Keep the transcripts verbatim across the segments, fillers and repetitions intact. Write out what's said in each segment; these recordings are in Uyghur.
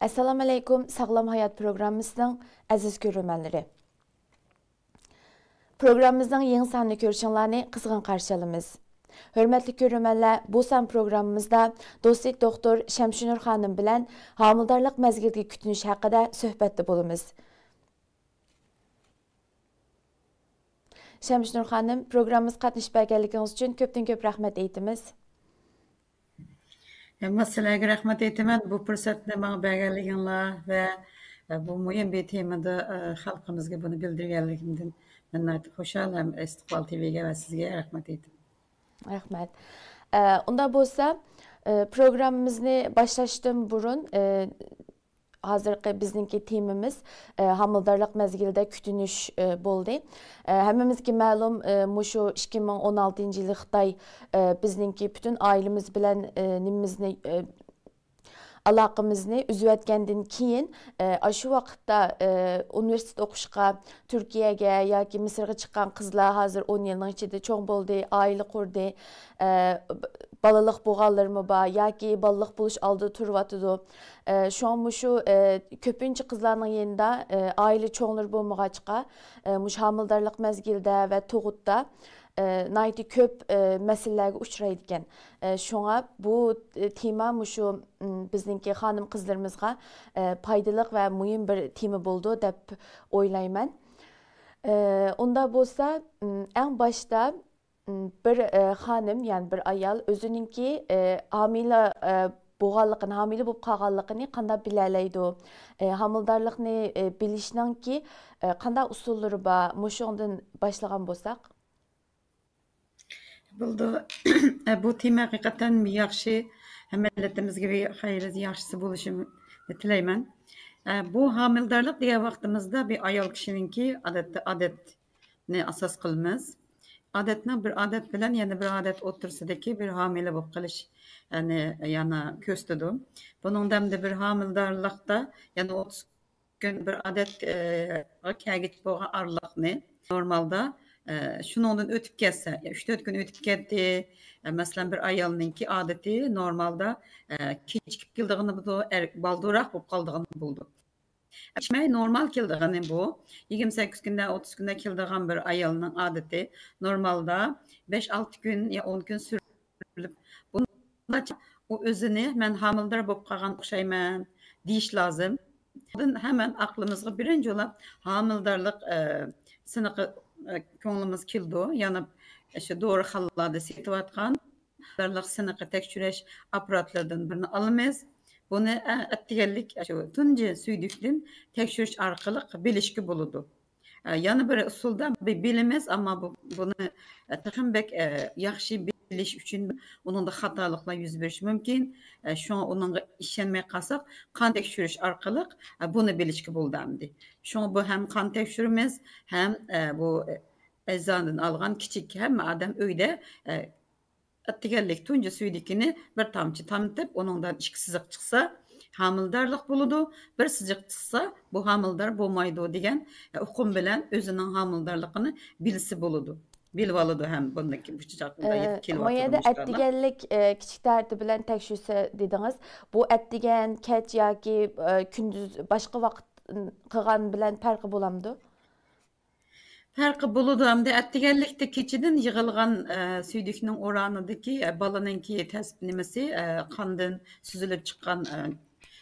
ئەسسالامۇئەلەيكۇم، ساغلام ھايات پروگراممىسىنىڭ ئەزىز كۆرۈرمەنلىرى. پروگراممىمىزنىڭ يېڭى سانىنى كۆرۈشۈڭلارنى قىزغىن قارشى ئالىمىز. ھۆرمەتلىك كۆرۈرمەنلەر، بۇ سان پروگراممىمىزدا دوستى دوختۇر شەمشىنۇر خانىم بىلەن ھامىلىدارلىق مەزگىلىدىكى كۈتۈنۈش ھەققىدە سۆھبەتتە بولىمىز. شەمشىنۇر خانىم، پروگراممىمىزغا قاتنىشىپ بەرگەنلىكىڭىز ئۈچۈن كۆپتىن كۆپ رەھمەت ئېيتىمىز. ھەممە سىلەرگە رەھمەت ئېيتىمەن، بۇ پۇرسەتنى ماڭا بەرگەنلىكىڭلار ۋە بۇ مۇھىم بىر تېمىدا خەلقىمىزگە بۇنى بىلدۈرگەنلىكىمدىن مەن ناھايىتى خۇشال ھەم ئىستىقبال تىۋىگە ۋە سىزگە رەھمەت ئېيتىمەن. رەھمەت. ئە، ئۇنداق بولسا، ئە، پروگراممىمىزنى باشلاشتىن بۇرۇن، ئە، ھازىرقى بىزنىڭكى تېمىمىز، ئە، ھامىلىدارلىق مەزگىلىدە كۈتۈنۈش، ئە، بولدى. ئە، ھەممىمىزگە مەلۇم، ئە، مۇشۇ ئىككى مىڭ ئون ئالتىنچى يىلى خىتاي، ئە، بىزنىڭكى پۈتۈن ئائىلىمىز بىلەن، ئە، نېمىمىزنى، ئە، ئالاقىمىزنى ئۈزۈۋەتكەندىن كېيىن، ئە، ئاشۇ ۋاقىتتا، ئە، ئۇنىۋېرسىتېت ئوقۇشقا تۈركىيەگە ياكى مىسىرغا چىققان قىزلار ھازىر ئون يىلنىڭ ئىچىدە چوڭ بولدى، ئائىلە قۇردى، ئە، بالىلىق بولغانلىرىمۇ بار ياكى بالىلىق بولۇش ئالدىدا تۇرۇۋاتىدۇ. ئە، شۇڭا مۇشۇ، ئە، كۆپىنچە قىزلارنىڭ يېنىدا، ئە، ئائىلە چوڭلىرى بولمىغاچقا، ئە، مۇشۇ ھامىلىدارلىق مەزگىلىدە ۋە تۇغۇتتا، ئە، ناھايىتى كۆپ، ئە، مەسىلىلەرگە ئۇچرايدىكەن. ئە، شۇڭا بۇ، ئە، تېما مۇشۇ، م، بىزنىڭكى خانىم قىزلىرىمىزغا، ئە، پايدىلىق ۋە مۇھىم بىر تېما بولىدۇ دەپ ئويلايمەن. ئە، ئۇنداق بولسا، م، ئەڭ باشتا، م، بىر، ئە، خانىم، يەنى بىر ئايال ئۆزىنىڭكى، ئە، ھامىلە، ئە، بولغانلىقىنى، ھامىلە بولۇپ قالغانلىقىنى قانداق بىلەلەيدۇ؟ ئە، ھامىلىدارلىقنى، ئە، بىلىشنىڭكى، ئە، قانداق ئۇسۇللىرى بار؟ مۇشۇنىڭدىن باشلىغان بولساق. بولىدۇ. بۇ تېما ھەقىقەتەن ياخشى، ھەم مىللىتىمىزگە بىر خەير ياخشىسى بولۇشىنى تىلەيمەن. بۇ ھامىلىدارلىق دېگەن ۋاقتىمىزدا بىر ئايال كىشىنىڭكى ئادەتتە ئادەتنى ئاساس قىلىمىز. ئادەتنىڭ بىر ئادەت بىلەن يەنە بىر ئادەت ئوتتۇرىسىدىكى بىر ھامىلە بولۇپ قېلىش، يەنى، يەنە كۆرسىتىدۇ. بۇنىڭدا ئەمدى بىر ھامىلىدارلىقتا يەنە ئوتتۇز كۈن بىر ئادەتكە كەلگۈچە بولغان ئارىلىقنى نورمالدا، ئە، شۇنىڭدىن ئۆتۈپ كەتسە، يا ئۈچ تۆت كۈن ئۆتۈپ كەتتى، ئە، مەسىلەن، بىر ئايالنىڭكى ئادىتى نورمالدا، ئە، كېچىكىپ كېلىدىغىنى بولىدۇ، ئەر-، بالدۇرراق بولۇپ قالىدىغىنى بولىدۇ. ئىچمەي نورمال كېلىدىغىنى بۇ. يىگىرمە سەككىز كۈندە، ئوتتۇز كۈندە كېلىدىغان بىر ئايالنىڭ ئادىتى نورمالدا بەش ئالتە كۈن يا ئون كۈن سۈرۈپ، بۇنىڭدا ئۇ ئۆزىنى «مەن ھامىلىدار بولۇپ قالغان ئوخشايمەن» دېيىش لازىم. ئۇندىن ھەمەن ئەقلىمىزغا بىرىنچى بولۇپ ھامىلىدارلىق، ئە، سىنىقى، ئە، كۆڭلىمىز كېلىدۇ. يەنە شۇ دورىخانىلاردا سېتىۋاتقان ھامىلىدارلىق سىنىقى تەكشۈرۈش ئاپپاراتلىرىدىن بىرنى ئالىمىز. بۇنى، ئە، ئەتىگەنلىك شۇ تۇنجى سۈيدۈكتىن تەكشۈرۈش ئارقىلىق بىلىشكە بولىدۇ. ئە، يەنە بىر ئۇسۇلدا بى-، بىلىمىز، ئەمما بۇ، بۇنى، ئە، تېخىمۇ بەك، ئە، ياخشى بىلىش ئۈچۈن ئۇنىڭدا خاتالىقلار يۈز بېرىشى مۇمكىن. ئە، شۇڭا ئۇنىڭغا ئىشەنمەي قالساق، قان تەكشۈرۈش ئارقىلىق، ئە، بۇنى بىلىشكە بولىدۇ ئەمدى. شۇڭا بۇ ھەم قان تەكشۈرىمىز، ھەم، ئە، بۇ، ئە، ئەجزادىن ئالغان كىچىك ھەممە ئادەم ئۆيدە، ئە، ئەتىگەنلىك تۇنجى سۈيدۈكىنى بىر تامچە تامدىتىپ، ئۇنىڭدىن ئىككى سىزىق چىقسا، ھامىلىدارلىق بولىدۇ، بىر سىزىق چىقسا، بۇ ھامىلىدار بولمايدۇ دېگەن ئۇقۇم بىلەن ئۆزىنىڭ ھامىلىدارلىقىنى بىلسە بولىدۇ. بىلىۋالىدۇ ھەم بۇندىن كېيىن بۇ چاغدا ئە، يېتىپ كېلىۋاتىدۇ مۇشۇلار. ئەتىگەنلىك، ئە، كىچىك تەرىتى بىلەن تەكشۈرسە دېدىڭىز. بۇ ئەتىگەن، كەچ ياكى، ئە، كۈندۈز باشقا ۋاقىت، م، قىلغان بىلەن پەرقى بولامدۇ؟ پەرقى بولىدۇ. ئەمدى ئەتىگەنلىكتە كېچىدىن يىغىلغان، ئە، سۈيدۈكنىڭ ئورانىدىكى، ئە، بالىنىڭكى تەس-، نېمىسى، ئە، قاندىن سۈزۈلۈپ چىققان، ئە،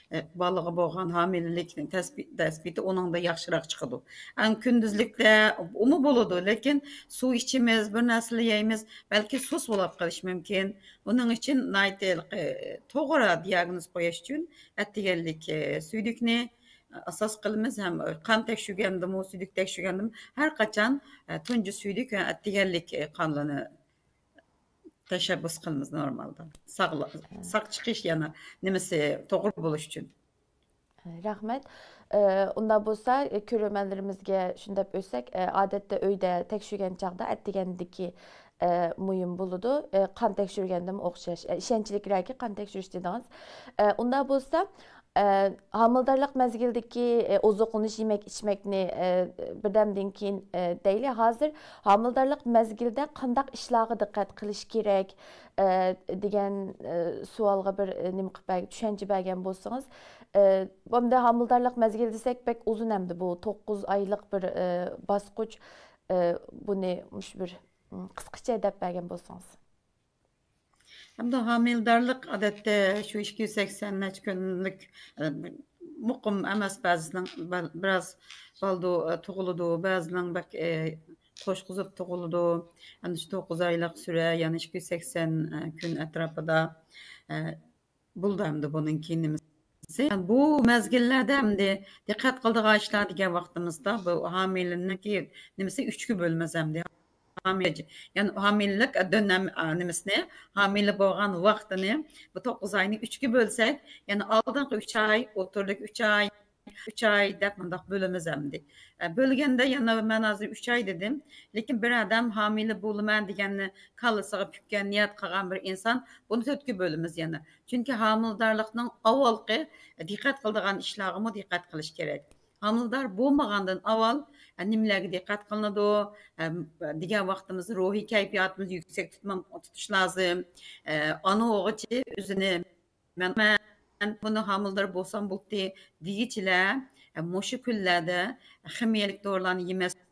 ئە، بالىغا بولغان ھامىلىلىك تەسبى-، تەسبىتى ئۇنىڭدا ياخشىراق چىقىدۇ. ئەڭ كۈندۈزلۈكتە ئۇمۇ بولىدۇ، لېكىن سۇ ئىچىمىز، بىر نەرسىلەر يەيمىز، بەلكى سۇس بولاپ قېلىشى مۇمكىن. ئۇنىڭ ئۈچۈن ناھايىتى، ئە، توغرا دىياگنوز قويۇش ئۈچۈن ئەتىگەنلىك، ئە، سۈيدۈكنى ئاساس قىلىمىز ھەم قان تەكشۈرگەندىمۇ، سۈيدۈك تەكشۈرگەندىمۇ ھەر قاچان، ئە، تۇنجى سۈيدۈك ۋە ئەتىگەنلىك، ئە، قانلىرىنى تەشەببۇس قىلىمىز نورمالدا. ساغلا-، ساق چىقىش يەنە نېمىسى توغرا بولۇش ئۈچۈن. رەھمەت. ئە، ئۇنداق بولسا، ئە، كۆرۈرمەنلىرىمىزگە شۇنى دەپ ئۆتسەك، ئە، ئادەتتە ئۆيدە تەكشۈرگەن چاغدا ئەتىگەندىكى، ئە، مۇھىم بولىدۇ. ئە، قان تەكشۈرگەندىمۇ ئوخشاش. ئە، ئىشەنچلىكرەكى قان تەكشۈرۈش دېدىڭىز. ئە، ئۇنداق بولسا، ئە، ھامىلىدارلىق مەزگىلىدىكى، ئە، ئوزۇقلىنىش، يېمەك ئىچمەكنى، ئە، بىردەمدىن كېيىن، ئە، دەيلى. ھازىر ھامىلىدارلىق مەزگىلىدە قانداق ئىشلارغا دىققەت قىلىش كېرەك، ئە، دېگەن، ئە، سوئالغا بىر، ئە، نېمە قىلىپ بەرگەن، چۈشەنچە بەرگەن بولسىڭىز. ئە، ئەمدى ھامىلىدارلىق مەزگىلى دېسەك، بەك ئۇزۇن ئەمدى بۇ توققۇز ئايلىق بىر، ئە، باسقۇچ. ئە، بۇنى مۇشۇ بىر، م، قىسقىچە دەپ بەرگەن بولسىڭىز. ھەمدە ھامىلىدارلىق، ئادەتتە، شۇ ئىككى يۈز سەكسەن نەچچە كۈنلۈك، ئە، مۇقىم ئەمەس، بەزىنىڭ بەل-، بىراز بالدۇر، ئە، تۇغۇلىدۇ، بەزىنىڭ بەك، ئە، توشقۇزۇپ تۇغۇلىدۇ. ئەنە شۇ توققۇز ئايلىق سۈرە، يەنى ئىككى يۈز سەكسەن، ئە، كۈن ئەتراپىدا، ئە، بولىدۇ ئەمدى بۇنىڭ كېيىن نېمىسى. بۇ مەزگىللەردە ئەمدى دىققەت قىلىدىغان ئىشلار دېگەن ۋاقتىمىزدا، بۇ ھامىلىنىڭكى نېمىسى ئۈچكە بۆلىمىز ئەمدى. ھامىلە، يەنى ھامىلىلىك دۆنەم، ئا، نېمىسىنى، ھامىلە بولغان ۋاقتىنى، بۇ توققۇز ئاينى ئۈچكە بۆلسەك، يەنى ئالدىنقى ئۈچ ئاي، ئوتتۇرىدىكى ئۈچ ئاي، ئۈچ ئاي دەپ مۇنداق بۆلىمىز ئەمدى. ئە، بۆلگەندە يەنە مەن ھازىر ئۈچ ئاي دېدىم. لېكىن بىر ئادەم ھامىلە بولىمەن دېگەننى كاللىسىغا پۈككەن، نىيەت قىلغان بىر ئىنسان، بۇنى تۆتكە بۆلىمىز يەنە. چۈنكى ھامىلىدارلىقنىڭ ئاۋۋالقى دىققەت قىلىدىغان ئىشلارغىمۇ دىققەت قىلىش كېرەك. ھامىلىدار بولمىغاندىن ئاۋۋال، ئە، نېمىلەرگە دىققەت قىلىنىدۇ، ئە، دېگەن ۋاقتىمىزدا روھىي كەيپىياتىمىزنى يۈكسەك تۇتما-، تۇتۇش لازىم. ئە، ئانا بولغۇچى ئۆزىنى، مەن، مەن بۇنى ھامىلىدار بولسام بولدى دېگۈچىلەر، ئە، مۇشۇ كۈنلەردە خىمىيەلىك دورىلارنى يېمەسلىك،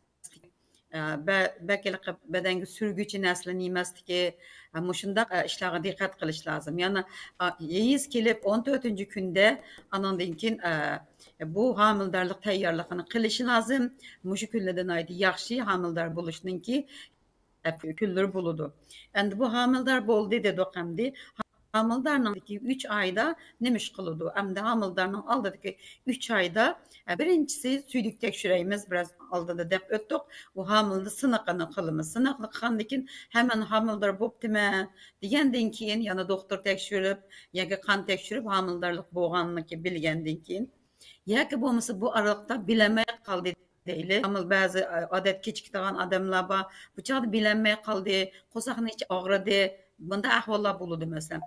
ئە، بە-، بەك ھېلىقى بەدەنگە سۈرگۈچى نەرسىلەرنى يېمەسلىكى، ئە، مۇشۇنداق، ئە، ئىشلارغا دىققەت قىلىش لازىم. يەنى، ئا، ھەيز كېلىپ ئون تۆتىنچى كۈندە، ئانىڭدىن كېيىن، ئە، بۇ ھامىلىدارلىق تەييارلىقىنى قىلىشى لازىم. مۇشۇ كۈنلەردە ناھايىتى ياخشى ھامىلىدار بولۇشنىڭكى كۈنلىرى بولىدۇ. ئەمدى بۇ ھامىلىدار بولدى دېدۇق ئەمدى. ھامىلىدارنىڭ ئۈچ ئايدا نېمە ئىش قىلىدۇ؟ ئەمدى ھامىلىدارنىڭ ئالدىدىكى ئۈچ ئايدا، ئە، بىرىنچىسى سۈيدۈك تەكشۈرەيمىز، بىراز ئالدىدا دەپ ئۆتتۇق. ئۇ ھامىلىدار سىنىقىنى قىلىمىز. سىنىقنى قىلغاندىن كېيىن، ھە، مەن ھامىلىدار بوپتىمەن دېگەندىن كېيىن، يەنە دوختۇر تەكشۈرۈپ ياكى قان تەكشۈرۈپ، ھامىلىدارلىق بولغانلىقى بىلگەندىن كېيىن، ياكى بولمىسا بۇ ئارىلىقتا بىلەلمەي قالدى دەيلى. ئەمما بەزى، ئادەت كېچىكىدىغان ئادەملەر بار. بۇ چاغدا بىلەلمەي قالدى، قورساقنىڭ ئىچى ئاغرىدى. بۇنداق ئەھۋاللار بولىدۇ، مەسىلەن.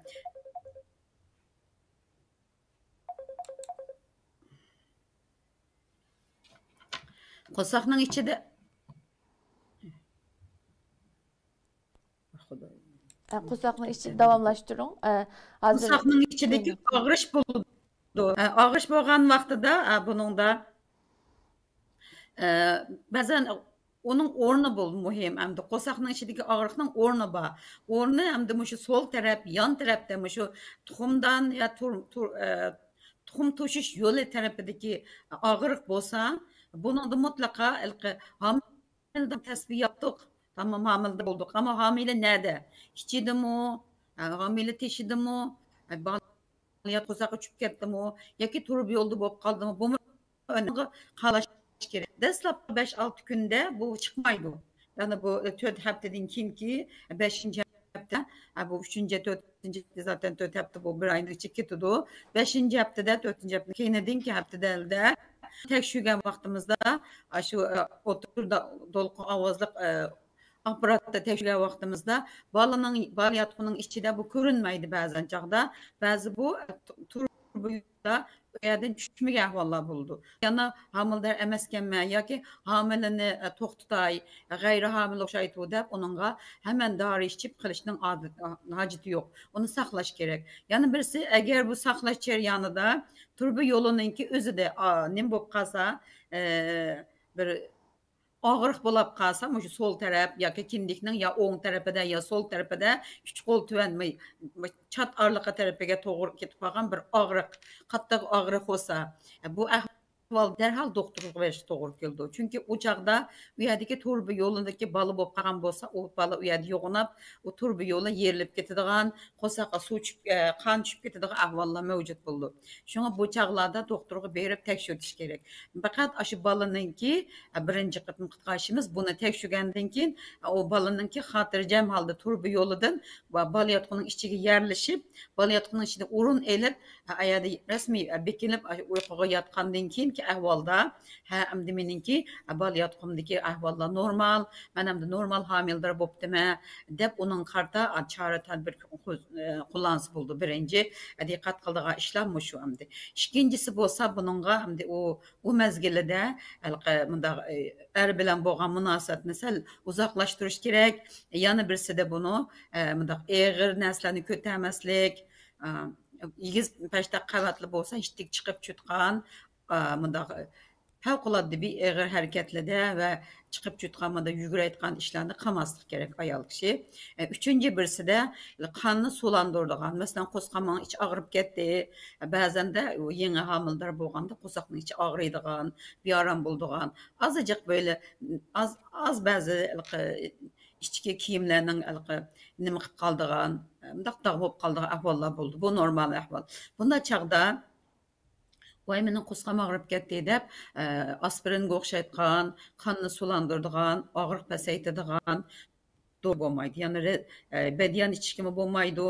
قورساقنىڭ ئىچىدە، ئە، قورساقنىڭ ئىچىدە داۋاملاشتۇرۇڭ. ئە، ھازىر قورساقنىڭ ئىچىدىكى ئاغرىش بولىدۇ. ئە، ئاغرىش بولغان ۋاقتىدا، ئە، بۇنىڭدا، ئە، بەزەن ئۇنىڭ ئورنى بۇ مۇھىم. ئەمدى قورساقنىڭ ئىچىدىكى ئاغرىقنىڭ ئورنى بار. ئورنى ئەمدى مۇشۇ سول تەرەپ، يان تەرەپتە مۇشۇ تۇخۇمدان يا تۇر-، تۇر-، ئە، تۇخۇم توشۇش يولى تەرىپىدىكى ئاغرىق بولسا، بۇنىڭدا مۇتلەقا ھېلىقى ھامىلىدار تەسپىياتلىق، تامام ھامىلىدار بولدۇق. ئەمما ھامىلە نەدە؟ ئىچىدىمۇ؟ ھامىلە تېشىدىمۇ؟ بالىيات قورساققا چۈشۈپ كەتتىمۇ؟ ياكى تۇرۇبا يولىدا بولۇپ قالدىمۇ؟ بۇمۇ ئۆنۈمگە قاراش كېرەك. دەسلەپكى بەش ئالتە كۈندە بۇ چىقمايدۇ. يەنى بۇ تۆت ھەپتىدىن كېيىنكى بەشىنچى ھەپتە، ھە، بۇ ئۈچىنچى، تۆتىنچى ھەپتە، زاتەن تۆت ھەپتە بۇ بىر ئاينىڭ ئىچىگە كېتىدۇ. بەشىنچى ھەپتىدە، تۆتىنچى ھەپتە، كېيىنىدىن كېيىن ھەپتىدە تەكشۈرگەن ۋاقتىمىزدا، ئاشۇ، ئوتتۇرا دولقۇن ئاۋازلىق، ئاپپاراتتا تەكشۈرگەن ۋاقتىمىزدا بالىنىڭ، بالىياتقۇنىڭ ئىچىدە بۇ كۆرۈنمەيدۇ بەزەن چاغدا. بەزى بۇ، تۇرۇبا يولىدا ئۇ يەردىن چۈشمىگەن ئەھۋاللار بولىدۇ. يەنە ھامىلىدار ئەمەسكەنمەن ياكى ھامىلىنى، توختىتاي، غەيرىي ھامىلە ئوخشايدۇ دەپ ئۇنىڭغا ھەمەن دارى ئىچىپ قىلىشنىڭ ئادىتى، ھاجىتى يوق. ئۇنى ساقلاش كېرەك. يەنە بىرسى، ئەگەر بۇ ساقلاش جەريانىدا تۇرۇبا يولىنىڭكى ئۆزىدە، ئا، نېمە بولۇپ قالسا، ئە، بىر ئاغرىق بولاپ قالسا، مۇشۇ سول تەرەپ ياكى كىندىكنىڭ يا ئوڭ تەرىپىدە، يا سول تەرىپىدە ئۈچ قول تۆۋەن مۇ-، مۇ-، چات ئارىلىقى تەرىپىگە توغرا كېتىپ قالغان بىر ئاغرىق، قاتتىق ئاغرىق بولسا، بۇ ئەھۋال دەرھال دوختۇرغا بېرىشكە توغرا كېلىدۇ. چۈنكى ئۇ چاغدا ئۇ يەردىكى تۇرۇبا يولىدىكى بالا بولۇپ قالغان بولسا، ئۇ بالا ئۇ يەردە يوغىناپ، ئۇ تۇرۇبا يولى يېرىلىپ كېتىدىغان، قورساققا سۇ چۈشۈپ، ئە، قان چۈشۈپ كېتىدىغان ئەھۋاللار مەۋجۇت بولىدۇ. شۇڭا بۇ چاغلاردا دوختۇرغا بېرىپ تەكشۈرتۈش كېرەك. پەقەت ئاشۇ بالىنىڭكى، ئە، بىرىنچى قېتىمقى قارىشىمىز، بۇنى تەكشۈرگەندىن كېيىن، ئە، ئۇ بالىنىڭكى خاتىرجەم ھالدا تۇرۇبا يولىدىن ۋە بالىياتقۇنىڭ ئىچىگە يەرلىشىپ، بالىياتقۇنىڭ ئىچىدە ئورۇن ئېلىپ، ئە، ئەگەردە رەسمىي، ئە، بېكىنىپ، ئاشۇ ئۇيقۇغا ياتقاندىن كېيىن، ئەھۋالدا، ھە، ئەمدى مېنىڭكى بالىياتقۇمدىكى ئەھۋاللار نورمال، مەن ئەمدى نورمال ھامىلىدار بوپتىمەن، دەپ ئۇنىڭغا قارىتا چارە تەدبىر قوللانسا بولىدۇ. بىرىنچى دىققەت قىلىدىغان ئىشلار مۇشۇ ئەمدى. ئىككىنچىسى بولسا بۇنىڭغا ئەمدى ئۇ، ئۇ مەزگىلىدە ھېلىقى مۇنداق، ئەر بىلەن بولغان مۇناسىۋەتنى سەل ئۇزاقلاشتۇرۇش كېرەك. يەنە بىرسىدە بۇنى، ئە، مۇنداق ئېغىر نەرسىلەرنى كۆتەرمەسلىك، ئە، ئېگىز پەشتاق قەۋەتلەر بولسا، ئىشتىك چىقىپ چۈتقان، ئە، مۇنداق پەۋقۇلئاددە بىر ئېغىر ھەرىكەتلەردە ۋە چىقىپ چۈتقان، مۇنداق يۈگۈرەيدىغان ئىشلارنى قىلماسلىق كېرەك ئايال كىشى. ئە، ئۈچىنچى بىرسىدە قاننى سۇلاندۇرىدىغان، مەسىلەن، قورسىقىمنىڭ ئىچى ئاغرىپ كەتتى. بەزەندە ئۇ يېڭى ھامىلىدار بولغاندا قورساقنىڭ ئىچى ئاغرىيدىغان، بىئارام بولىدىغان، ئازىجىق بۆلە ئاز، ئاز بەزى ھېلىقى ئىچكى كىيىملەرنىڭ ھېلىقى نېمە قىلىپ قالىدىغان، مۇنداق داغ بولۇپ قالىدىغان ئەھۋاللار بولىدۇ. بۇ نورمال ئەھۋال. بۇنداق چاغدا، ۋاي، مېنىڭ قورسىقىم ئاغرىپ كەتتى دەپ، ئە، ئاسپىرىنغا ئوخشايدىغان، قاننى سۇلاندۇرىدىغان، ئاغرىق پەسەيتىدىغان، دورا بولمايدۇ. يەنە رە-، ئە، بەدىيان ئىچىشكىمۇ بولمايدۇ.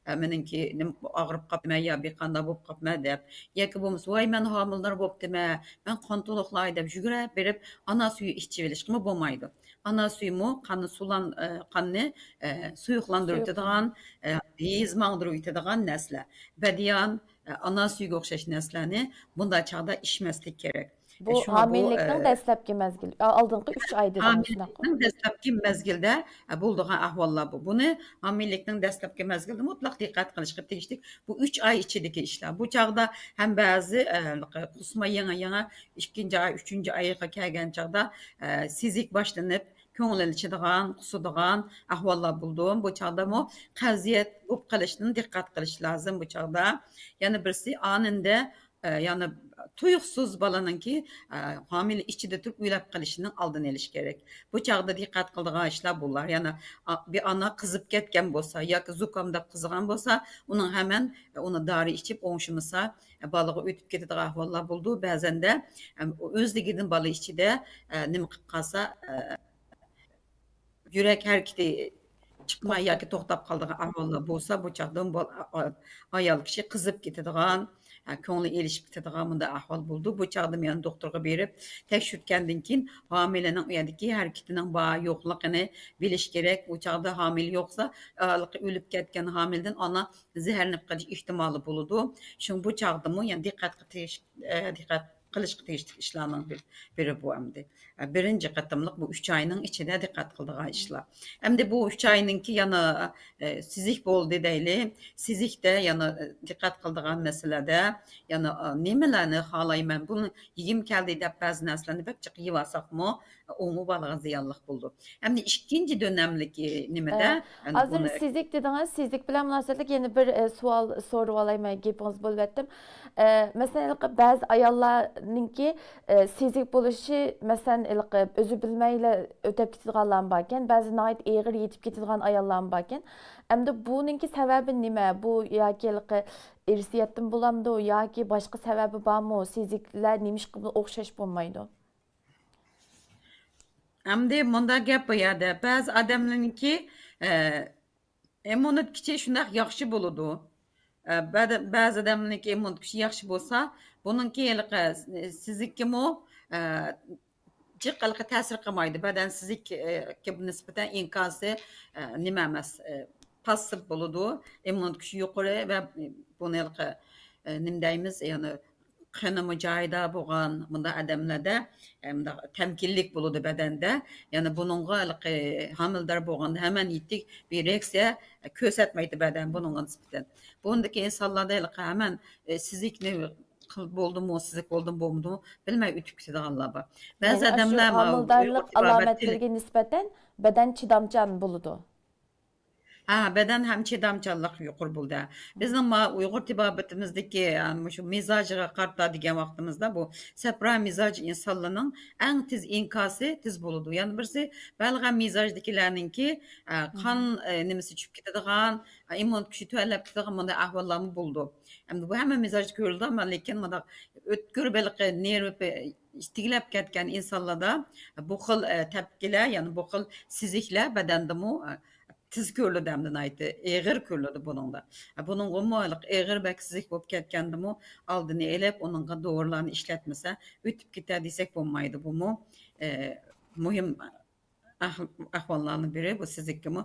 ئە، مېنىڭكى نېمە ئاغرىپ قاپتىمەن يا بىر قانداق بولۇپ قاپتىمەن دەپ. ياكى بولمىسا، ۋاي، مەن ھامىلىدار بوپتىمەن، مەن قان تولۇقلاي دەپ يۈگۈرۈپ بېرىپ، ئانا سۈيى ئىچىۋېلىشقىمۇ بولمايدۇ. ئانا سۈيىمۇ قاننى سۇلان-، ئە، قاننى، ئە، سۇيۇقلاندۇرۇۋېتىدىغان، ئە، ھېيز ماڭدۇرۇۋېتىدىغان نەرسىلەر. بەدىيان، ئە، ئانا سۈيىگە ئوخشاش نەرسىلەرنى بۇنداق چاغدا ئىچمەسلىك كېرەك. بۇ شۇڭا بۇ، ھامىلىلىكنىڭ ئە، دەسلەپكى مەزگىلى، ئا-، ئالدىنقى ئۈچ ئاي دېدىڭىز، شۇنداققۇ؟ ھامىلىلىكنىڭ دەسلەپكى مەزگىلىدە، ئە، بولىدىغان ئەھۋاللار بۇ. بۇنى ھامىلىلىكنىڭ دەسلەپكى مەزگىلىدە مۇتلەق دىققەت قىلىشقا تېگىشلىك. بۇ ئۈچ ئاي ئىچىدىكى ئىشلار. بۇ چاغدا ھەم بەزى، ئە، قۇسما يېڭى، يېڭى ئىككىنچى ئاي، ئۈچىنچى ئايغا كەلگەن چاغدا، ئە، سېزىك باشلىنىپ، كۆڭلى ئېلىشىدىغان، قۇسىدىغان ئەھۋاللار بولىدۇ. بۇ چاغدىمۇ قەۋزىيەت بولۇپ قېلىشتىن دىققەت قىلىش لازىم بۇ چاغدا. يەنە بىرسى ئانىندە، ئە، يەنە تۇيۇقسىز بالىنىڭكى، ئە، ھامىلە ئىچىدە تۇرۇپ ئۆلۈپ قېلىشىنىڭ ئالدىنى ئېلىش كېرەك. بۇ چاغدا دىققەت قىلىدىغان ئىشلار بۇلار. يەنە، ئا، بىر ئانا قىزىپ كەتكەن بولسا ياكى زۇكامداپ قىزىغان بولسا، ئۇنىڭ ھەمەن، ئە، ئۇنى دارى ئىچىپ ئوڭشىمىسا، ئە، بالىغا ئۆتۈپ كېتىدىغان ئەھۋاللار بولىدۇ. بەزەندە، ئەم، ئۆزلۈكىدىن بالا ئىچىدە، ئە، نېمە قىلىپ قالسا، ئە، يۈرەك ھەرىكىتى چىقماي ياكى توختاپ قالىدىغان ئەھۋاللار بولسا، بۇ چاغدا بۇ ئا-، ئا-، ئايال كىشى قىزىپ كېتىدىغان، ھە، كۆڭلى ئېلىشىپ كېتىدىغان مۇنداق ئەھۋال بولىدۇ. بۇ چاغدا مەن دوختۇرغا بېرىپ تەكشۈرتكەندىن كېيىن، ھامىلىنىڭ ئۇ يەردىكى ھەرىكىتىنىڭ بار يوقلۇقىنى بىلىش كېرەك. ئۇ چاغدا ھامىلە يوقسا، ھېلىقى ئۆلۈپ كەتكەن ھامىلىدىن ئانا زەھەرلىنىپ قېلىش ئېھتىمالى بولىدۇ. شۇڭا بۇ چاغدىمۇ يەنە دىققەتكە تېگىش-، ئە، دىققەت قىلىشقا تېگىشلىك ئىشلارنىڭ بىر-، بىرى بۇ ئەمدى. بىرىنچى قېتىملىق بۇ ئۈچ ئاينىڭ ئىچىدە دىققەت قىلىدىغان ئىشلار. ئەمدى بۇ ئۈچ ئاينىڭكى يەنە، ئە، سېزىك بولدى دەيلى. سېزىكتە يەنە، ئە، دىققەت قىلىدىغان مەسىلىدە يەنە، ئە، نېمىلەرنى خالايمەن؟ بۇنى يېگۈم كەلدى دەپ بەزى نەرسىلەرنى بەك جىق يېۋالساقمۇ، ئۇمۇ بالىغا زىيانلىق بولىدۇ. ئەمدى ئىككىنچى دۆلەملىك، ئە، نېمىدە، ئە، ئەمدى ھازىر بۇنى سېزىك دېدىڭىز، سېزىك بىلەن مۇناسىۋەتلىك يەنە بىر، ئە، سوئال سورىۋالايمەن، گېپىڭىز بۆلۈۋەتتىم. ئە، مەسىلەن، ھېلىقى بەزى ئاياللارنىڭكى، ئە، سېزىك بولۇشى، مەسىلەن، ھېلىقى ئۆزى بىلمەيلا ئۆتۈپ كېتىدىغانلارمۇ باركەن، بەزى ناھايىتى ئېغىر يېتىپ كېتىدىغان ئاياللارمۇ باركەن. ئەمدى بۇنىڭكى سەۋەبى نېمە؟ بۇ ياكى ھېلىقى ئىرسىيەتتىن بولامدۇ ياكى باشقا سەۋەبى بارمۇ؟ سېزىكلەر نېمىشقا بۇ ئوخشاش بولمايدۇ؟ ئەمدى مۇنداق گەپ بۇ يەردە. بەزى ئادەملەرنىڭكى، ئە، ئىممۇنىتېتى شۇنداق ياخشى بولىدۇ. ئە، بەدە-، بەزى ئادەملەرنىڭكى ئىممۇنىتېتى ياخشى بولسا، بۇنىڭكى ھېلىقى سېزىككىمۇ، ئە، جىق ھېلىقى تەسىر قىلمايدۇ. بەدەن سېزىككە نىسبەتەن ئىنكاسى، ئە، نېمە ئەمەس، ئە، پاسسىپ بولىدۇ. ئىممۇنىتېتى يۇقىرى ۋە بۇنى ھېلىقى، ئە، نېمە دەيمىز، يەنى قېنىمۇ جايىدا بولغان مۇنداق ئادەملەردە، ئە، مۇنداق تەمكىنلىك بولىدۇ بەدەندە. يەنى بۇنىڭغا ھېلىقى ھامىلىدار بولغاندا ھەمەن يېتىك بىر رېئاكسىيە كۆرسەتمەيدۇ بەدەن بۇنىڭغا نىسبەتەن. بۇندىكى ئىنسانلاردا ھېلىقى ھەمەن، ئە، سېزىكنى قىل-، بولدىمۇ، سېزىك بولدىمۇ، بولمىدىمۇ بىلمەي ئۆتۈپ كېتىدىغانلار بار. بەزى يەنى ئاشۇ ئادەملەر ما-، ھامىلىدارلىق ئۇيغۇر تېبابەتچىلىك ئالامەتلىرىگە نىسبەتەن بەدەن چىدامچان بولىدۇ. ھە، بەدەن ھەم چىدامچانلىق يۇقىرى بولدى. بىزنىڭ ما-، ئۇيغۇر تېبابىتىمىزدىكى، ئە، مۇشۇ مىزاجىغا قارىتا دېگەن ۋاقتىمىزدا، بۇ سەپرا مىزاج ئىنسانلارنىڭ ئەڭ تېز ئىنكاسى تېز بولىدۇ. يەنە بىرسى، بەلغەم مىزاجدىكىلەرنىڭكى، ئە، قان، ئە، نېمىسى چۈشۈپ كېتىدىغان، ئە، ئىممۇن كۈچى تۆۋەنلەپ كېتىدىغان مۇنداق ئەھۋاللارمۇ بولىدۇ. ئەمدى بۇ ھەممە مىزاجدا كۆرۈلىدۇ، ئەمما لېكىن مۇنداق ئۆتكۈر بېلىقى نېرۋا تېگىلەپ كەتكەن ئىنسانلاردا بۇ خىل، ئە، تەپكىلەر، يەنى بۇ خىل سېزىكلەر بەدەندىمۇ، ئە، تېز كۆرۈلىدۇ ھەمدە ناھايىتى ئېغىر كۆرۈلىدۇ بۇنىڭدا. بۇنىڭغىمۇ ھېلىقى ئېغىر بەك سىزىك بولۇپ كەتكەندىمۇ ئالدىنى ئېلىپ، ئۇنىڭغا دورىلارنى ئىشلەتمىسە ئۆتۈپ كېتەر دېسەك بولمايدۇ. بۇمۇ، ئە، مۇھىم ئەھ-، ئەھۋاللارنىڭ بىرى. بۇ سىزىككىمۇ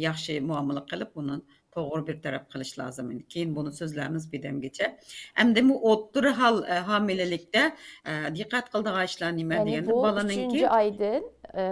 ياخشى مۇئامىلە قىلىپ، بۇنى توغرا بىر تەرەپ قىلىش لازىم. كېيىن بۇنى سۆزلەرمىز بىردەمگىچە. ئەمدى بۇ ئوتتۇرا ھال، ئە، ھامىلىلىكتە، ئە، دىققەت قىلىدىغان ئىشلار نېمە يەنى دېگەندە، بۇ بالىنىڭكى ئۈچىنچى ئايدىن، ئە،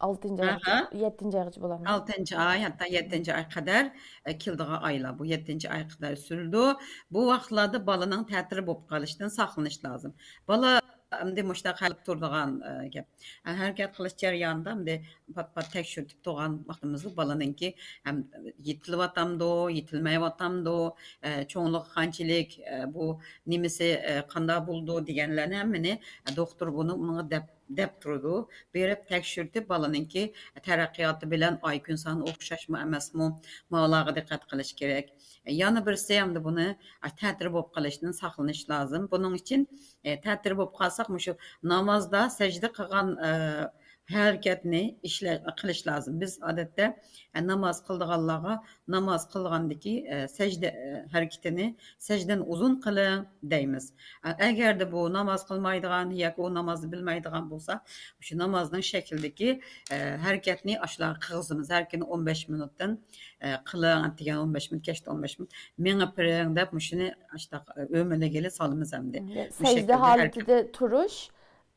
ئالتىنچى ئايغىچە، ئاھا. يەتتىنچى ئايغىچە بولامدۇ؟ ئالتىنچى ئاي، ھەتتا يەتتىنچى ئاي قەدەر، ئە، كېلىدىغان ئايلار. بۇ يەتتىنچى ئاي قەدەر سۈرىدۇ. بۇ ۋاقىتلاردا بالىنىڭ تەتۈر بولۇپ قېلىشتىن ساقلىنىش لازىم. بالا ئەمدى مۇشۇنداق ھەل قىلىپ تۇرىدىغان، ئە، گەپ. ئە، ھەرىكەت قىلىش جەريانىدا ئەمدى پات-پات تەكشۈرتۈپ تۇرغان ۋاقتىمىزدا بالىنىڭكى ھەم يېتىلىۋاتامدۇ، يېتىلمەيۋاتامدۇ، ئە، چوڭلۇقى قانچىلىك، ئە، بۇ نېمىسى، ئە، قانداق بولىدۇ دېگەنلەرنى ھەممىنى، ئە، دوختۇر بۇنى، ئۇنىڭغا دەپ، دەپ تۇرىدۇ. بېرىپ تەكشۈرتۈپ، بالىنىڭكى تەرەققىياتى بىلەن ئاي كۈن سانى ئوخشاشمۇ ئەمەسمۇ، ماۋۇلارغا دىققەت قىلىش كېرەك. يەنە بىرسى، ئەمدى بۇنى، ئە، تەتۈر بولۇپ قېلىشتىن ساقلىنىش لازىم. بۇنىڭ ئۈچۈن، ئە، تەتۈر بولۇپ قالساق، مۇشۇ نامازدا سەجدە قىلغان، ئە، ھەرىكەتنى ئىشلە-، قىلىش لازىم. بىز ئادەتتە، ئە، ناماز قىلىدىغانلارغا ناماز قىلغاندىكى، ئە، سەجدە، ئە، ھەرىكىتىنى سەجدىدىن ئۇزۇن قىلىڭ دەيمىز. ئە، ئەگەردە بۇ ناماز قىلمايدىغان ياكى ئۇ نامازنى بىلمەيدىغان بولسا، شۇ نامازنىڭ شەكلىدىكى، ئە، ھەرىكەتنى ئاشۇلارغا قىلغۇزىمىز. ھەر كۈنى ئون بەش مىنۇتتىن، ئە، قىلىڭ، ئەتىگەن ئون بەش مىنۇت، كەچتە ئون بەش مىنۇت مېڭىپ بېرىڭ دەپ، مۇشۇنى ئاشۇنداق، ئە، ئۆمىلىگىلى سالىمىز ئەمدى. مۇشۇ سەجدە شەكىلدە ھالىتىدە تۇرۇش،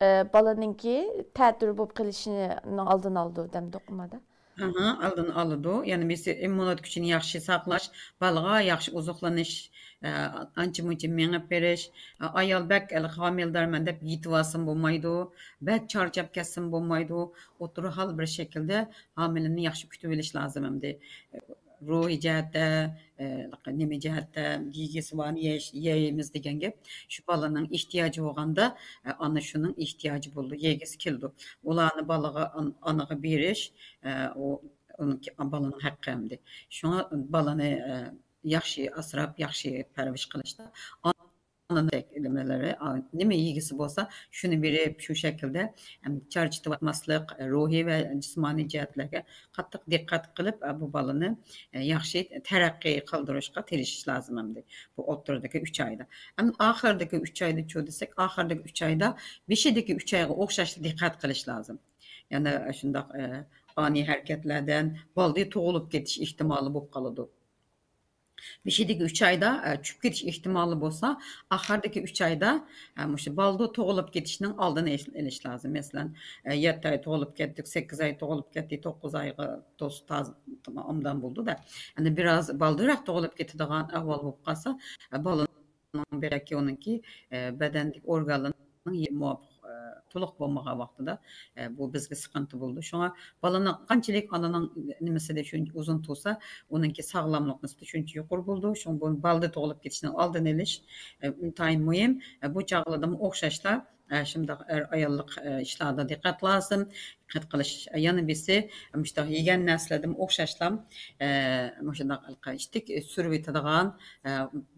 ئە، بالىنىڭكى تەتۈر بولۇپ قېلىشىنىڭ ئالدىنى ئالىدۇ دەمدۇق نېمىدە؟ ھە، ئالدىنى ئالىدۇ. يەنە بىرسى ئىممۇنىتېت كۈچىنى ياخشى ساقلاش، بالىغا ياخشى ئوزۇقلىنىش، ئە، ئانچە-مۇنچە مېڭىپ بېرىش، ئە، ئايال بەك ھېلىقى ھامىلىدارمەن دەپ يېتىۋالسىمۇ بولمايدۇ، بەك چارچاپ كەتسىمۇ بولمايدۇ، ئوتتۇرا ھال بىر شەكىلدە ھامىلىنى ياخشى كۈتۈۋېلىش لازىم ئەمدى. روھىي جەھەتتە، ئە، نېمە جەھەتتە يېگۈسى بارنى يەيش-، يەيمىز دېگەن گەپ. شۇ بالىنىڭ ئېھتىياجى بولغاندا، ئە، ئانا شۇنىڭ ئېھتىياجى بولىدۇ، يېگۈسى كېلىدۇ. ئۇلارنى بالىغا، ئان-، ئانىغا بېرىش، ئە، ئۇ، ئۇنىڭكى، بالىنىڭ ھەققى ئەمدى. شۇڭا بالىنى، ئە، ياخشى ئاسراپ، ياخشى پەرۋىش قىلىشتا ئانىنىڭ نېمىلىرى، ئا، نېمە يېگۈسى بولسا، شۇنى بېرىپ، شۇ شەكىلدە، ئەم، چارچىتىۋاتماسلىق، روھىي ۋە جىسمانىي جەھەتلەرگە قاتتىق دىققەت قىلىپ، ئە، بۇ بالىنى، ئە، ياخشى تەرەققىي قىلدۇرۇشقا تىرىشىش لازىم ئەمدى. بۇ ئوتتۇرىدىكى ئۈچ ئايدا. ئەمدى ئاخىرىدىكى ئۈچ ئايدا چۇ دېسەك، ئاخىرىدىكى ئۈچ ئايدا بېشىدىكى ئۈچ ئايغا ئوخشاشلا دىققەت قىلىش لازىم. يەنە شۇنداق، ئە، ئانىي ھەرىكەتلەردىن بالدۇر تۇغۇلۇپ كېتىش ئېھتىمالى بولۇپ قالىدۇ. بېشىدىكى ئۈچ ئايدا، ئە، چۈشۈپ كېتىش ئېھتىمالى بولسا، ئاخىرىدىكى ئۈچ ئايدا، ئە، مۇشۇ بالدۇر تۇغۇلۇپ كېتىشنىڭ ئالدىنى ئېلىش، ئېلىش لازىم. مەسىلەن، ئە، يەتتە ئاي تۇغۇلۇپ كەتتۇق، سەككىز ئاي تۇغۇلۇپ كەتتى، توققۇز ئايغا توسۇپ تازا-، ئوبدان بولدى-دە. ئەمدى بىراز بالدۇرراق تۇغۇلۇپ كېتىدىغان ئەھۋال بولۇپ قالسا، ئە، بالىنىڭ بەلكى ئۇنىڭكى، ئە، بەدەندىكى ئورگانلىرىنىڭ مۇۋاپىق، ئە، تولۇق بولمىغان ۋاقتىدا، ئە، بۇ بىزگە سىقىنتى بولىدۇ. شۇڭا بالىنىڭ قانچىلىك ئانىنىڭ نېمىسىدە شۇنچە ئۇزۇن تۇرسا، ئۇنىڭكى ساغلاملىق نىسبىتى شۇنچە يۇقىرى بولىدۇ. شۇڭا بۇ بالدۇر تۇغۇلۇپ كېتىشنىڭ ئالدىنى ئېلىش، ئە، ئىنتايىن مۇھىم. ئە، بۇ چاغلىرىدىمۇ ئوخشاشلا، ئە، شۇنداق ئەر-ئاياللىق، ئە، ئىشلاردا دىققەت لازىم. دىققەت قىلىش، يەنە بىرسى، مۇشۇنداق يېگەن نەرسىلەردىمۇ ئوخشاشلا، ئە، مۇشۇنداق ئىشتىك سۈرۈۋېتىدىغان، ئە،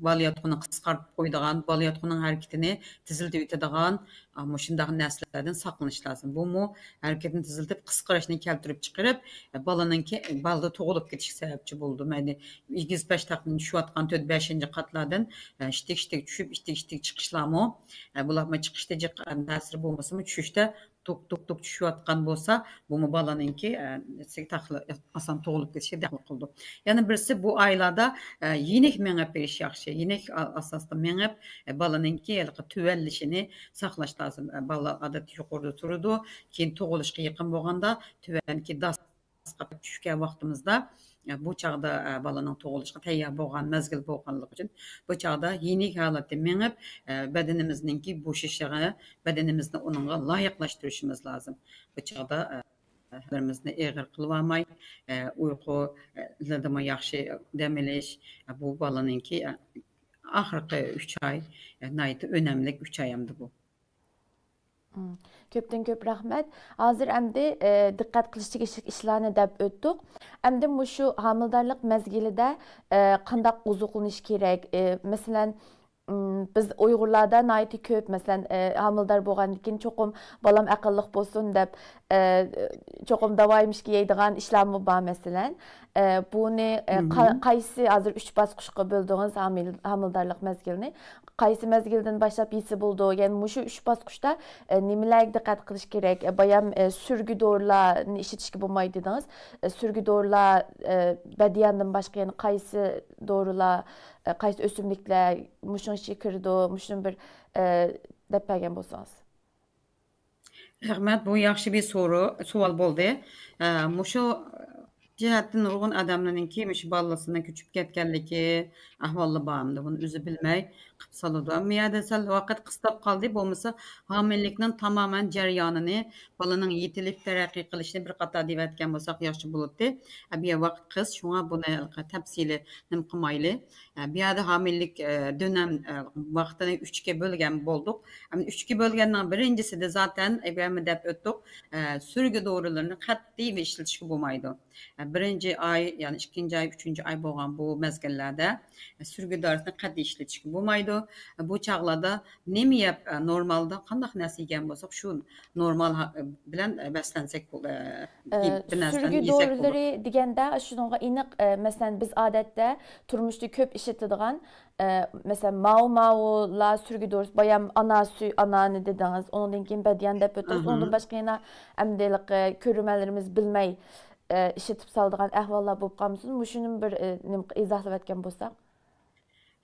بالىياتقۇنى قىسقارتىپ قويىدىغان، بالىياتقۇنىڭ ھەرىكىتىنى تېزلىتىۋېتىدىغان، ئە، مۇشۇنداق نەرسىلەردىن ساقلىنىش لازىم. بۇمۇ ھەرىكىتىنى تېزلىتىپ، قىسقىرىشنى كەلتۈرۈپ چىقىرىپ، ئە، بالىنىڭكى بالدۇر تۇغۇلۇپ كېتىشىگە سەۋەبچى بولىدۇ. مەيلى ئېگىز پەشتاقتىن چۈشۈۋاتقان تۆت، بەشىنچى قاتلاردىن، ئە، ئىشتىك-ئىشتىك چۈشۈپ، ئىشتىك-ئىشتىك چىقىشلارمۇ، ئە، بۇلارمۇ چىقىشتا جىق، ئە، تەسىرى بولمىسىمۇ، چۈشۈشتە دوك، دوك، دوك چۈشۈۋاتقان بولسا، بۇمۇ بالىنىڭكى، ئە، نېمىسىگە تەخلى-، ئاسان تۇغۇلۇپ كېتىشىگە دەخلى قىلىدۇ. يەنە بىرسى، بۇ ئايلاردا، ئە، يېنىك مېڭىپ بېرىش ياخشى. يېنىك ئا-، ئاساستا مېڭىپ، ئە، بالىنىڭكى ھېلىقى تۆۋەنلىشىنى ساقلاش لازىم. ئە، بالىلار ئادەتتە يۇقىرىدا تۇرىدۇ، كېيىن تۇغۇلۇشقا يېقىن بولغاندا تۆۋەنكى داس قاپ چۈشكەن ۋاقتىمىزدا، ئە، بۇ چاغدا، ئە، بالىنىڭ تۇغۇلۇشقا تەييار بولغان مەزگىل بولغانلىقى ئۈچۈن، بۇ چاغدا يېنىك ھالەتتە مېڭىپ، ئە، بەدىنىمىزنىڭكى بوشىشىغا، بەدىنىمىزنى ئۇنىڭغا لايىقلاشتۇرۇشىمىز لازىم. بۇ چاغدا، ئە، ھەملىرىمىزنى ئېغىر قىلىۋالماي، ئە، ئۇيقۇ، ئە، لىدىمۇ ياخشى دەم ئېلىش، ئە، بۇ بالىنىڭكى، ئە، ئاخىرقى ئۈچ ئاي، ئە، ناھايىتى ئۈنەملىك ئۈچ ئاي ئەمدى بۇ. مم. كۆپتىن كۆپ رەھمەت. ھازىر ئەمدى، ئە، دىققەت قىلىش تېگىشلىك ئىشلارنى دەپ ئۆتتۇق. ئەمدى مۇشۇ ھامىلىدارلىق مەزگىلىدە، ئە، قانداق ئوزۇقلىنىش كېرەك؟ ئە، مەسىلەن، مم، بىز ئۇيغۇرلاردا ناھايىتى كۆپ، مەسىلەن، ئە، ھامىلىدار بولغاندىن كېيىن چوقۇم بالام ئەقىللىق بولسۇن دەپ، ئە، چوقۇم داۋايمىشكا يەيدىغان ئىشلارمۇ بار، مەسىلەن. ئە، بۇنى، ئە، قا-، قايسى، ھازىر ئۈچ باسقۇچقا بۆلدىڭىز ھامىل-، ھامىلىدارلىق مەزگىلىنى. قايسى مەزگىلدىن باشلاپ يېسە بولىدۇ؟ يەنى مۇشۇ ئۈچ باسقۇچتا، ئە، نېمىلەرگە دىققەت قىلىش كېرەك؟ ئە، بايام، ئە، سۈرگە دورىلارنى ئىشلىتىشكە بولمايدۇ دېدىڭىز. ئە، سۈرگە دورىلار، ئە، بەدىياندىن باشقا يەنە قايسى دورىلار، ئە، قايسى ئۆسۈملۈكلەر مۇشۇنىڭ ئىچىگە كىرىدۇ؟ مۇشۇنى بىر، ئە، دەپ بەرگەن بولسىڭىز. رەھمەت، بۇ ياخشى بىر سورۇ-، سوئال بولدى. ئە، مۇشۇ جەھەتتىن نۇرغۇن ئادەملەرنىڭكى مۇشۇ بالىسىنىڭ كۆچۈپ كەتكەنلىكى ئەھۋالى بار. ئەمدى بۇنى ئۆزى بىلمەي قىلىپ سالىدۇ. ئەمما بۇ يەردە سەل ۋاقىت قىستاپ قالدى، بولمىسا ھامىلىلىكنىڭ تامامەن جەريانىنى، بالىنىڭ يېتىلىپ تەرەققىي قىلىشىنى بىر قاتار دېۋەتكەن بولساق ياخشى بولاتتى. ئە، بۇ يەر ۋاقىت قىس، شۇڭا بۇنى تەپسىلىي نېمە قىلمايلى. ئە، بۇ يەردە ھامىلىلىك، ئە، دۆنەم، ئە، ۋاقتىنى ئۈچكە بۆلگەن بولدۇق. ئەمدى ئۈچكە بۆلگەننىڭ بىرىنچىسىدە زاتەن ئەگەرمۇ دەپ ئۆتتۇق، ئە، سۈرگە دورىلىرىنى قەتئىي ئىشلىتىشكە بولمايدۇ. ئە، بىرىنچى ئاي، يەنى ئىككىنچى ئاي، ئۈچىنچى ئاي بولغان بۇ مەزگىللەردە، ئە، سۈرگە دورىسىنى قەتئىي ئىشلىتىشكە بولمايدۇ. ئە، بۇ چاغلاردا نېمە يەپ، ئە، نورمالدا قانداق نەرسە يېگەن بولساق، شۇ نورمال ھا-، بىلەن، ئە، بەسلەنسەك بول-، ئە، ئە، بىر نەرسىلەرنى سۈرگە يېسەك بولىدۇ. دورىلىرى دېگەندە، شۇنىڭغا ئېنىق، ئە، مەسىلەن، بىز ئادەتتە تۇرمۇشتا كۆپ ئىشلىتىدىغان، ئە، مەسىلەن، ماۋۇ ماۋۇلار سۈرگە دورىسى، بايام ئانا سۈي-، ئانانى دېدىڭىز، ئۇنىڭدىن كېيىن بەدىيان دەپ ئۆتتىڭىز، ئۇنىڭدىن باشقا يەنە ئەمدى ھېلىقى كۆرۈرمەنلىرىمىز بىلمەي، ئە، ئىشلىتىپ سالىدىغان ئەھۋاللار بولۇپ قالمىسۇن؟ مۇشۇنىمۇ بىر، ئە، نېمە، ئىزاھلىۋەتكەن بولساق.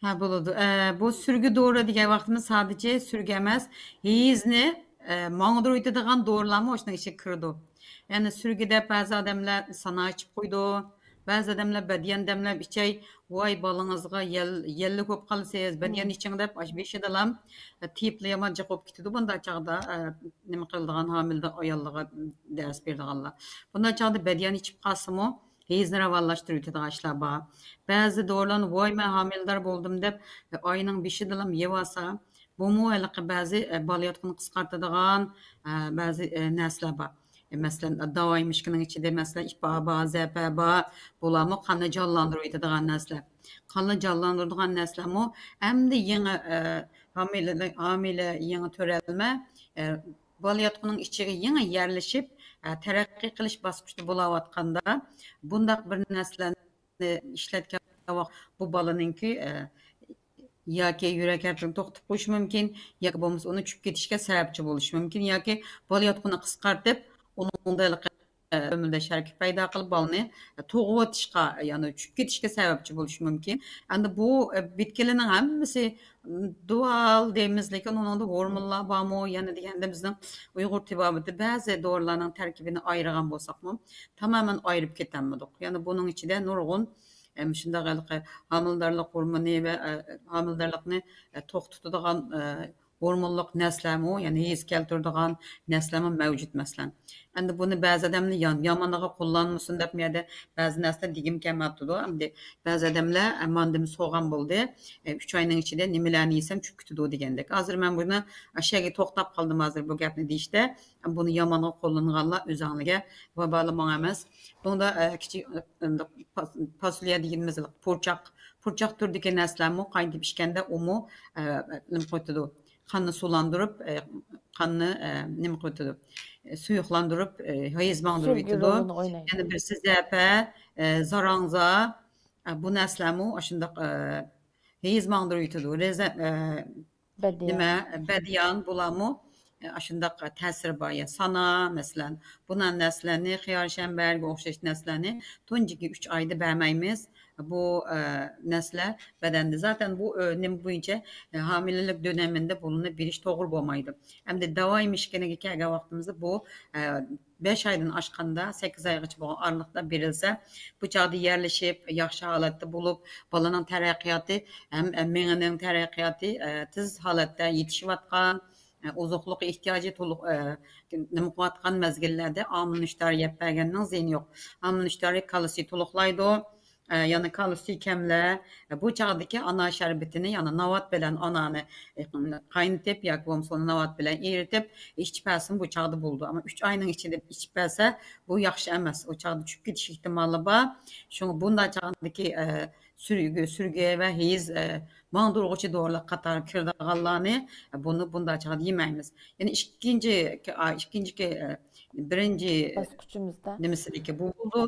ھە، بولىدۇ. ئە، بۇ سۈرگە دورا دېگەن ۋاقتىمىز سادىچە سۈرگە ئەمەس، ھەيزنى، ئە، ماڭدۇرۇۋېتىدىغان دورىلارمۇ شۇنىڭ ئىچىگە كىرىدۇ. يەنى سۈرگە دەپ بەزى ئادەملەر سانا ئىچىپ قويىدۇ، بەزى ئادەملەر بەدىيان دەملەپ ئىچەي، ۋاي بالىڭىزغا يەل-، يەللىك بولۇپ قالىسىز، بەدىيان ئىچىڭ دەپ ئاشۇ بېشىدىلام، ئە، تېيىپلا يامان جىق بولۇپ كېتىدۇ. بۇنداق چاغدا، ئە، نېمە قىلىدىغان ھامىلىدار ئاياللارغا دەرس بېرىدىغانلار. بۇنداق چاغدا بەدىيان ئىچىپ قالسىمۇ، ھەيزنى راۋانلاشتۇرۇۋېتىدىغان ئىشلار بار. بەزى دورىلارنى، ۋاي، مەن ھامىلىدار بولدۇم دەپ، ئاينىڭ بېشىدىلا يەۋالسا، بۇمۇ ھېلىقى بەزى، بالىياتقۇنى قىسقارتىدىغان، بەزى، نەرسىلەر بار. مەسىلەن، داۋاي مىشكىنىڭ ئىچىدە، مەسىلەن، ئىپا بار، زەپە بار، بۇلارمۇ قاننى جانلاندۇرۇۋېتىدىغان نەرسىلەر. قاننى جانلاندۇرىدىغان نەرسىلەرمۇ ئەمدى يېڭى، ھامىلە، ھامىلە يېڭى تۆرەلمە، بالىياتقۇنىڭ ئىچىگە يېڭى يەرلىشىپ، تەرەققىي قىلىش باسقۇچىدا بولاۋاتقاندا، بۇنداق بىر نەرسىلەرنى ئىشلەتكەن ۋاقىت بۇ بالىنىڭكى، ياكى يۈرەك ھەرىكىتىنى توختىتىپ قويۇشى مۇمكىن، ياكى بولمىسا ئۇنىڭ چۈشۈپ كېتىشىگە سەۋەبچى بولۇشى مۇمكىن، ياكى بالىياتقۇنى قىسقارتىپ، ئۇنىڭدا ھېلىقى ئۆمىلىدە شەركىت پەيدا قىلىپ، بالىنى توغۇۋېتىشقا، يەنى چۈشۈپ كېتىشكە سەۋەبچى بولۇشى مۇمكىن. ئەمدى بۇ، ئە، بىتكىلىنىڭ ھەممىسى دۇۋال دەيمىز، لېكىن ئۇنىڭدا ھورمونلار بارمۇ؟ يەنە دېگەندە، بىزنىڭ ئۇيغۇر تېبابىتى بەزى دورىلارنىڭ تەركىبىنى ئايرىغان بولساقمۇ، تامامەن ئايرىپ كېتەلمىدۇق. يەنى بۇنىڭ ئىچىدە نۇرغۇن، ئە، مۇشۇنداق ھېلىقى ھامىلىدارلىق ھورمونى ۋە، ئە، ھامىلىدارلىقنى، ئە، توختىتىدىغان، ئە، ھورمونلۇق نەرسىلەرمۇ، يەنى ھەيز كەلتۈرىدىغان نەرسىلەرمۇ مەۋجۇت، مەسىلەن. ئەمدى بۇنى بەزى ئادەملەر يان-، يامىنىغا قوللانمىسۇن دەپ، مۇ يەردە بەزى نەرسىلەر دېگۈم كەلمەپتۇ. ئەمدى بەزى ئادەملەر، ئە، ماندىمۇ سورىغان بولدى، ئە، ئۈچ ئاينىڭ ئىچىدە نېمىلەرنى يېسەم چۈشۈپ كېتىدۇ دېگەندەك. ھازىر مەن بۇنى، ئە، شۇ يەرگە توختاپ قالدىم ھازىر بۇ گەپنى دېيىشتە. بۇنى يامانغا قوللانغانلار ئۆزۈڭلارگە ۋابالى ماڭا ئەمەس. بۇنىڭدا، ئە، كىچىك، ئە، پاس-، پاسۇليە دېگىنىمىز پۇرچاق، پۇرچاق تۈرىدىكى نەرسىلەرمۇ قاينىتىپ ئىچكەندە ئۇمۇ، ئە، نېمە قىلىۋېتىدۇ؟ قاننى سۇلاندۇرۇپ، ئە، قاننى، ئە، نېمە قىلىۋېتىدۇ؟ سۇيۇقلاندۇرۇپ، ئە، ھەيز ماڭدۇرۇۋېتىدۇ. يەنە بىرسى زەپە، ئە، زاراڭزا، ئە، بۇ نەرسىلەرمۇ ئاشۇنداق، ئە، ھەيز ماڭدۇرۇۋېتىدۇ. رېزە-، ئە، نېمە، بەدىيان بۇلارمۇ، ئە، ئاشۇنداق تەسىرى بار. يا سانا، مەسىلەن، بۇ نەرسىلەرنى، خىيار شەمبەرگە ئوخشاش نەرسىلەرنى تۇنجىكى ئۈچ ئايدا بەرمەيمىز. بۇ، ئە، نەرسىلەر بەدەندە زاتەن بۇ، ئە، نېمە بويىچە، ئە، ھامىلىلىك دۆنىمىندە بۇنى بېرىش توغرا بولمايدۇ. ئەمدى داۋاي مىشكىنىگە كەلگەن ۋاقتىمىزدا بۇ، ئە، بەش ئايدىن ئاشقاندا سەككىز ئايغىچە بولغان ئارىلىقتا بېرىلسە، بۇ چاغدا يەرلىشىپ، ياخشى ھالەتتە بولۇپ، بالىنىڭ تەرەققىياتى ھەم، ئە، مېڭىنىڭ تەرەققىياتى، ئە، تېز ھالەتتە يېتىشىۋاتقان، ئە، ئوزۇقلۇق ئېھتىياجى تولۇق، ئە، نېمە قىلىۋاتقان مەزگىللەردە ئامىل نۇشتارى يەپ بەرگەننىڭ زىيىنى يوق. ئامىل نۇشتارى كالتسىي تولۇقلايدۇ. ئە، يەنە كالتسىي كەملەر، ئە، بۇ چاغدىكى ئانا شەربىتىنى، يەنى ناۋات بىلەن ئانانى، ئە، قاينىتىپ ياكى بولمىسا ئۇنى ناۋات بىلەن ئېرىتىپ ئىچىپ بەرسىمۇ بۇ چاغدا بولىدۇ. ئەمما ئۈچ ئاينىڭ ئىچىدە ئىچىپ بەرسە، بۇ ياخشى ئەمەس. ئۇ چاغدا چۈشۈپ كېتىش ئېھتىمالى بار. شۇڭا بۇنداق چاغدىكى، ئە، سۈرگە، سۈرگە ۋە ھەيز، ئە، ماڭدۇرغۇچى دورىلار قاتارىغا كىرىدىغانلارنى، ئە، بۇنى بۇنداق چاغدا يېمەيمىز. يەنە ئىككىنچى، ئىككىنچى، ئە، بىرىنچى باسقۇچىمىزدا نېمىسىدىكى بۇ بولىدۇ.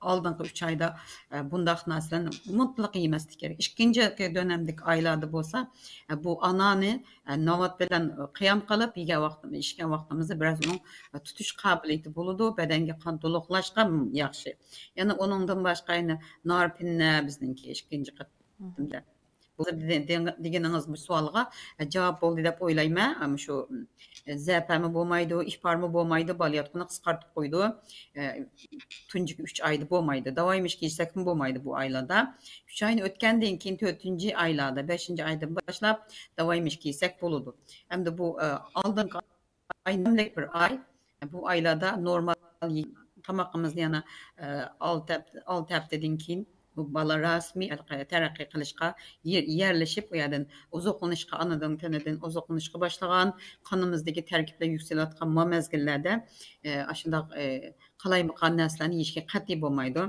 ئالدىنقى ئۈچ ئايدا، ئە، بۇنداق نەرسىلەرنى مۇتلەق يېمەسلىك كېرەك. ئىككىنچى دۆنەمدىكى ئايلاردا بولسا، ئە، بۇ ئانانى، ئە، ناۋات بىلەن قىيام قىلىپ يېگەن ۋاقتىمىز، ئىچكەن ۋاقتىمىزدا بىراز ئۇنىڭ، ئە، تۇتۇش قابىلىيىتى بولىدۇ. بەدەنگە قان تولۇقلاشقا ياخشى. يەنە ئۇنىڭدىن باشقا يەنە نارپىننە بىزنىڭكى ئىككىنچى قېتىمدا. بۇ دېگىنىڭىز بۇ سوئالغا جاۋاب بولدى دەپ ئويلايمەن. ئەمما شۇ، زەپەرمۇ بولمايدۇ، ئىپارمۇ بولمايدۇ، بالىياتقۇنى قىسقارتىپ قويىدۇ. تۇنجى ئۈچ ئايدا بولمايدۇ. داۋايمىش كىيسەكمۇ بولمايدۇ بۇ ئايلاردا. ئۈچ ئاينى ئۆتكەندىن كېيىن تۆتىنچى ئايلاردا، بەشىنچى ئايدىن باشلاپ داۋايمىش كىيسەك بولىدۇ. ئەمدى بۇ، ئالدىنقى ئاي نەملىك بىر ئاي. بۇ ئايلاردا نورمال تامىقىمىزنى يەنە، ئالتە ھەپ-، ئالتە ھەپتىدىن كېيىن بۇ بالا رەسمىي تەرەققىي قىلىشقا، يېر-، يەرلىشىپ، ئۇ يەردىن ئوزۇقلىنىشقا، ئانىدىن، تېنىدىن ئوزۇقلىنىشقا باشلىغان، قانىمىزدىكى تەركىبلەر يۈكسىلىۋاتقان ما مەزگىللەردە، ئاشۇنداق، قالايمىقان نەرسىلەرنى يېيىشكە قەتئىي بولمايدۇ.